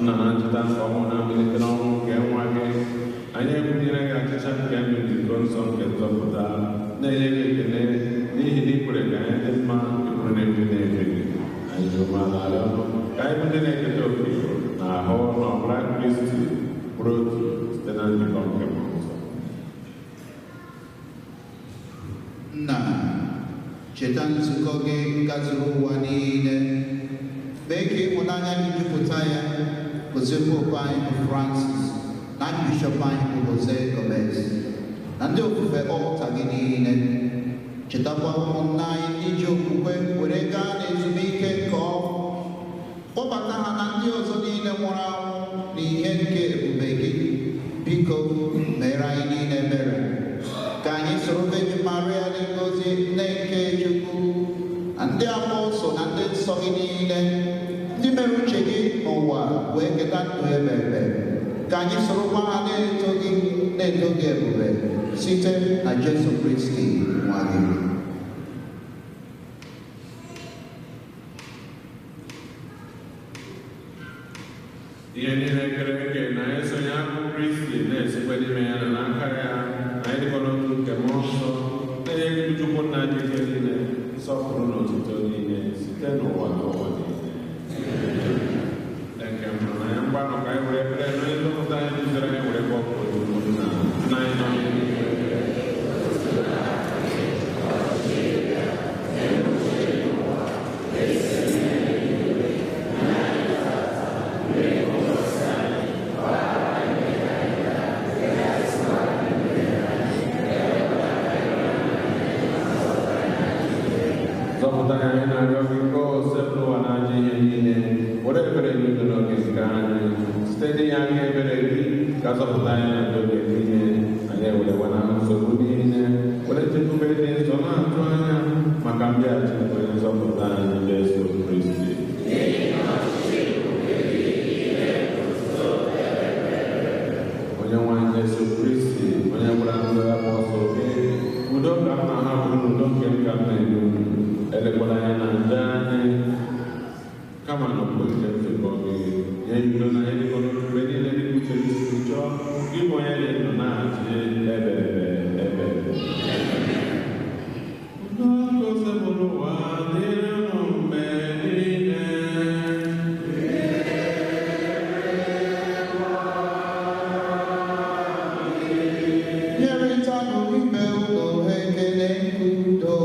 Nna, na ncheta nke ọnwụ na mbilite n'ọnwụ nke nwa gị, anyị ebunyere gị achịcha nke ndụ na iko nsọ nke nzọpụta, na-enye gị ekele n'ihi na ị kwere ka anyị dị mma ịbụrụ na-ebi na-ebi gị. Anyị ji umeala arịọ ka anyị bụ ndị na-eketa oke na ahụ na ọbara Kristi bụrụ otu site na njikọ nke Mmụọ Nsọ. Nna, cheta nzukọ gị gazuru ụwa niile, mee ka ịhụnanya gị jupụta ya. Gozie Popu anyị bụ Francis na Bishọp anyị bụ Jose Gomez na ndị ofufe ọlta gị niile. Chetakwa ụmụnna anyị ndị ji okwukwe were gaa n'ezumike nke ọnwụ, kpọbata ha na ndị ọzọ niile nwụrụ anwụ n'ihe nke ebube gị. Biko mere anyị niile ebere, ka anyị soro Virgin Maria dị ngọzi, nne nke Chukwu, na ndị apọstụl na ndị nsọ gị niile, ndị mere uche gị n'ụwa wee keta ndụ ebebe. Ka anyị sorokwa ha na-eto gị ebube site na Jesu Kristi nwa gị. Ihe niile kere eke na-esonye akụ Kristi na-esikwa n'ime ya na n'aka ya na ịdịkọ n'otu nke mmụọ nsọ na-enye gị Chukwu nna anyị ike niile nsọpụrụ na otuto niile site n'ụwa na ụwa niile. Nke mbụ na ya mgbanụ ka anyị were ekpere na onye nzọpụta anyị duzere anyị were kpọpụ nna nna anyị nọ n'eluigwe. Zọpụta anyị na-arịọ gị ka o sepụ ụwa n'ajọ ihe niile were ebere gị udo n'oge nke anyị site n'inye aka ebere gị ka zọpụta anyị na ndụ oge niile anyị ewerewa na nsogbu niile were nchekwube dị nsọ na-atụ anya maka mbịaghachi nke onye nzọpụta anyị Jesu Kristi. Onye nwe anyị Jesu Kristi onye gwara ndị apọstọl gị udo ka m na-ahapụrụ unu, udo nke m ka m na-enye unu elekwala anya na njọ anyị kama na okwukwe nke nzukọ gị nye ya udo na ịdịkọ n'otu mgbe niile dịka uche gị siri chọọ gị bụ onye dị ndụ na-achị ebe ebe ebe ebe. Udo nke Osebụrụwa dịrị unu mgbe niile. Nyerịtanụ ibe unu ekele nke udo.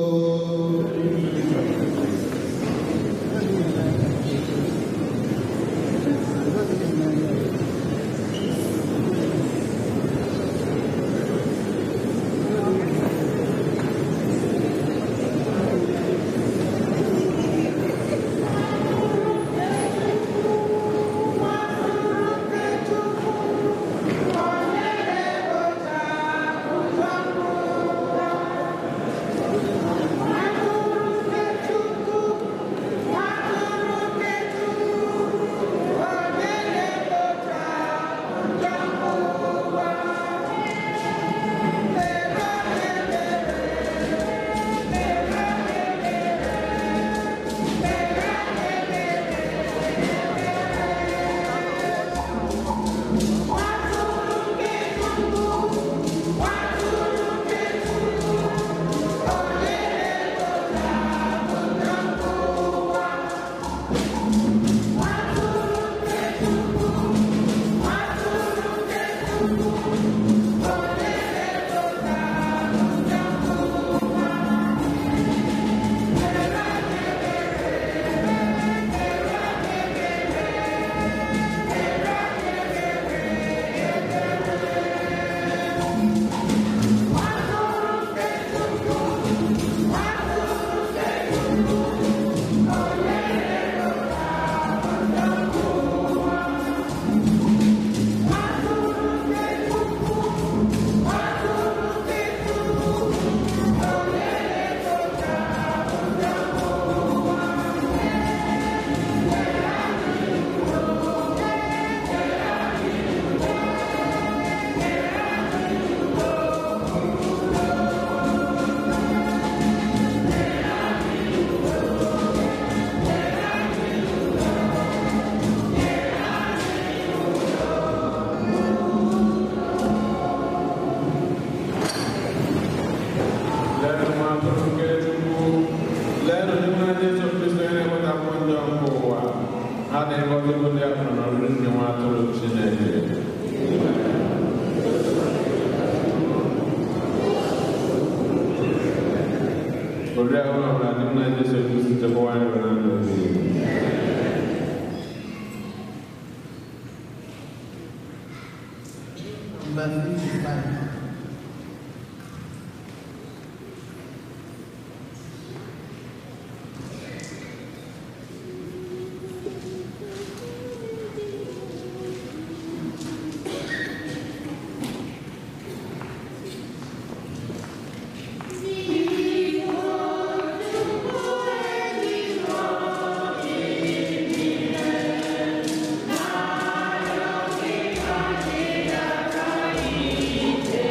Leenụ nwa atụrụ nke Chukwu, leenụ ndị nwe Jesu Kristo onye na-ewetapụ njọ nke ụwa. Ha dị ngọzi bụ ndị a kpọrọ n'oriri nke nwa atụrụ Chineke. Oriri ahụ na ọbụla ndị nna Jesu Kristo chekwawa anyị bụ na ndụ ebighị ebi. Number 55. Thank you.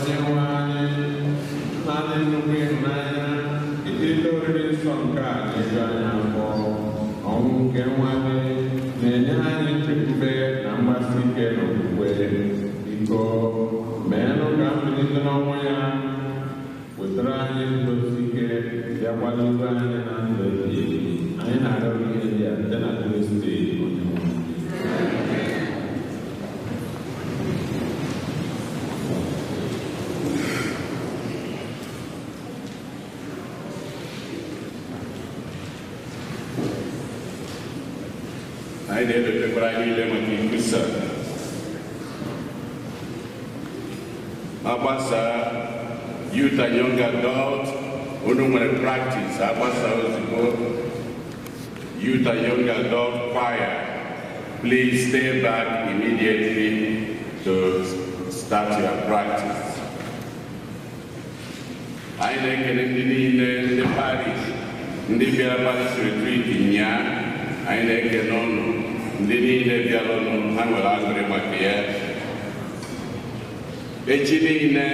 Onyenwe anyị, naanị nnukwu ịhụnanya ijirila oriri nsọ nke a na-eju anyị afọ. Ọnwụ nke nwa gị na-enye anyị nchekwube na mgbasi ike n'okwukwe. Biko meenụ ka mbilite n'ọnwụ ya wetara anyị ndozi ike, bịakwadobe anyị na ndụ ebighị ebi. Anyị na-arịọ gị ihe ndị a site na Kristi Onyenwe anyị. Anyị na-edotekwara anyị niile maka ikwusa agbasa youth and young adult. Unu nwere practice agbasa ozugbo. Youth and young adult choir, please stay back immediately to start your practice. Anyị na-ekele ndị niile, ndị parish, ndị bịara parish retreat nyaa. Anyị na-ekele ụnụ ndị niile bịara ụnụ, ha nwere aṅụrị maka ya. Echi niile,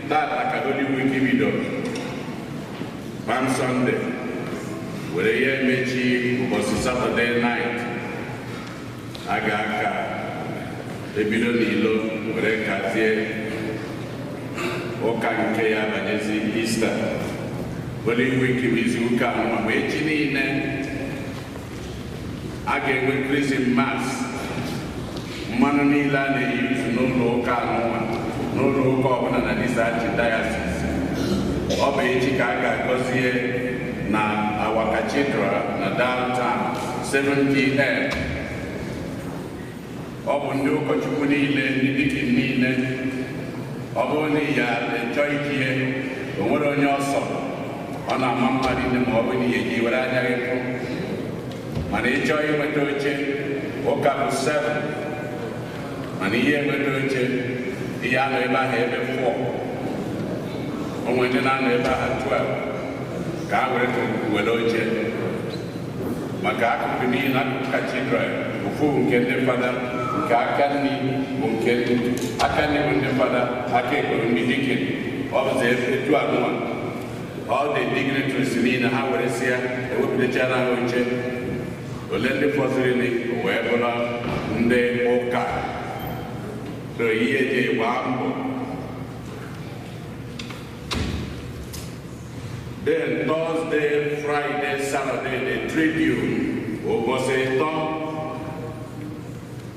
tata ka Holy Week bido, Palm Sunday, were ya emechi ụbọchị Saturday night. A ga-aka ebido n'ilo were kazie ụka nke ya banyezi Easter. Holy Week bụ izu ụka anọ, ma echi niile a ga-enwe Chrism Mass. Mmanụ niile a na-eyuzu n'ụlọ ụka anụnwa, n'ụlọ ụka ọbụla na this archdiocese, ọ bụ echi ka a ga-agọzie na our cathedral na downtown 7 p.m. Ọ bụ ndị ụkọchukwu niile, ndị dikin niile. Ọ bụrụ na ya echọ ijie, o nwere onye ọsọ ọ na-ama mma niile, ma ọ bụ na ihe ji were anya gị fụ. Mana ị chọọ inweta oche, ụka bụ 7, mana ihe enweta oche, ihe anọ ebe ahụ ebe 4, onwe ndị na-anọ ebe ahụ 12 ka a were were oche maka akụkụ niile. Akụkụ cathedral ofu nke ndị fada, nke aka nri bụ nke aka nri bụ ndị fada, aka ekpe bụ ndị dikin. Ọ bụzi etu anụwa all the dignitaries niile ha were si ya ewepụtachara ha oche ole ndị fọziri wee bụrụ ndị ụka. So ihe eji gbaa mbọ. Then Thursday, Friday, Saturday, the Tribune, ụbọchị ịtọ,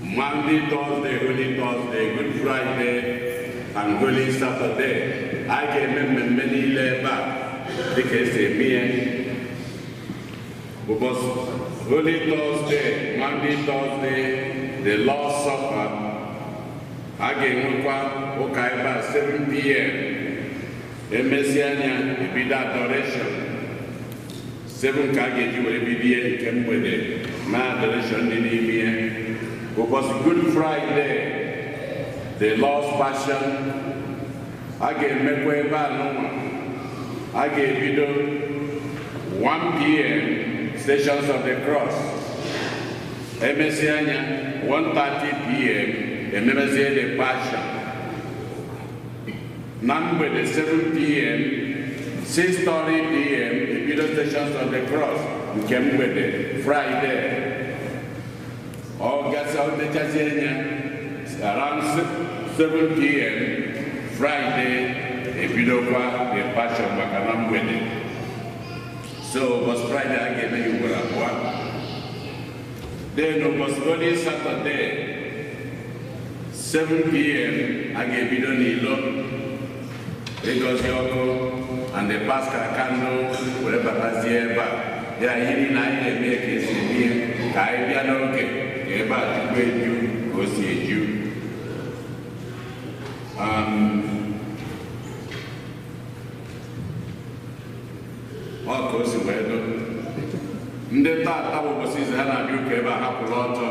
Monday, Thursday, Holy Thursday, Good Friday, and Holy Saturday. A ga-eme mmemme niile ebe a dịka esi eme ya. Ụbọchị Holy Thursday, Monday, Thursday, the Lord's Supper, a ga-enwekwa ụka ebe a 7 p.m. Emesi anya ebido adoration 7 ka a ga-eji were bido nke mgbede ma adoration dị n'ime ya. Ụbọchị Good Friday, the Lord's Passion, a ga-emekwa ebe a n'ụwa. A ga-ebido 1 p.m. Stations of the Cross. Emesi anya 1:30 p.m. ememezie the Passion. Na mgbede 7 p.m., 6:30 p.m. ebido Stations of the Cross nke mgbede Friday. Ọ gasị ọ dechazie anya around 7 p.m. Friday ebidokwa the Passion maka na mgbede. So ụbọchị Friday a ga-eme ya ugboro abụọ. Then ụbọchị Holy Saturday 7 p.m. a ga-ebido n'ilo ịgọzi ọkụ and the Paschal candle were batazie ebe a. Ya ihe niile anyị na-eme ka esi eme ya, ka anyị bịa n'oge ka ebe a tupu eju ka o si eju. Ọ ka o si wee do. Ndị tata bụ ụbọchị izu ha na-abịa ụka ebe a hapụrụ ọtọ.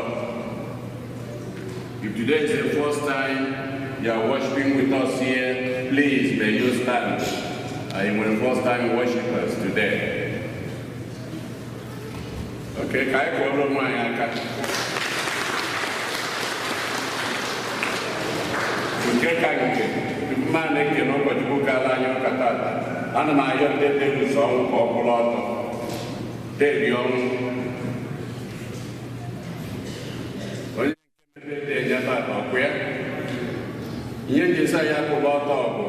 If today is the first time you are worshiping with us here, please may you stand. I am the first time worshipers today. Okay, ka anyị kụọrọ onwe anyị aka. Nke ka nke, tupu Mma na-ekene ụkọchukwu kaala anyị ụka tata. Ana m ayọ ndị deruso ọnwụ ka ọ kwụrụ ọtọ. Deri ọnwụ. Onye nke na-enye tata ọkwụ ya. Ihe njesa ya kwụrụ ọtọ bụ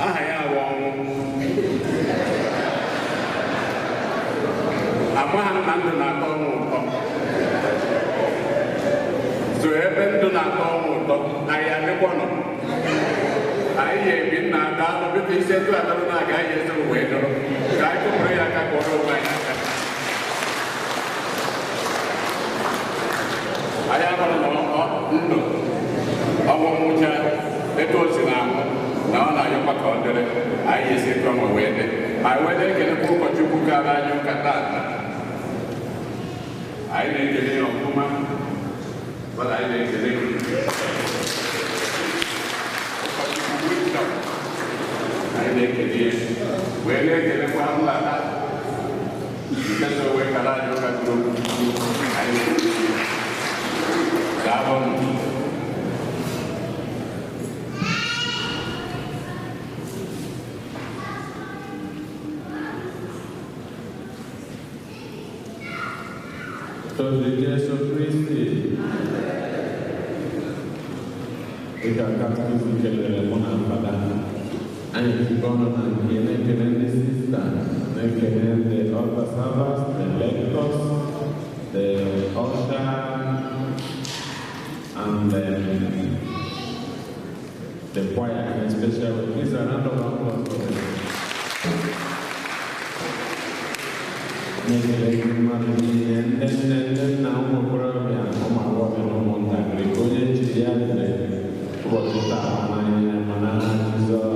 aha ya bụ ọnwụ. Amaghị m na ndụ na-atọ ọnwụ ụtọ. So ebe ndụ na-atọ ọnwụ ụtọ, anyị adịkwa nọ. Anyị ga-ebi nna ada anụ biko isi etu adọrọ na-aga anyị eso wee dọrọ. Ka anyị kụpụrụ ya aka ka ọrụ onwe anyị aka. Anyị abụrụ na ndụ ọnwụ nwụcha etu o si na-ahụ na ọ na-ayọkwa ka ọ dịrị anyị esi etu ọnwa wee dị. Anyị wee na-ekelekwa ụkọchukwu kara anyị ụka tata. Anyị na-ekele ya ọfụma. Mana anyị na-ekele gị. Ụkọchukwu Wisdom. Anyị na-ekele ya. Wee na-ekelekwa nlata nke so wee kara anyị ụka duru. Anyị na-ekele ya. Daalụ. Tobi Jesu Kristi. Dịka katkizim kelere mụ na fada, anyị jikọ ọnụ na nke na-ekele ndị sista, na-ekele ndị altar servers, the lectors, the usher, and the choir in a special way. Please, a round of applause for them. Na-ekele ndị mmadụ niile, ndị nne, ndị nna, ụmụ okorobịa, ụmụ agbọghọbịa na ụmụntakịrị ka onye jiri ya dịrị ụbọchị taa n'anya ma n'aha Jizọs.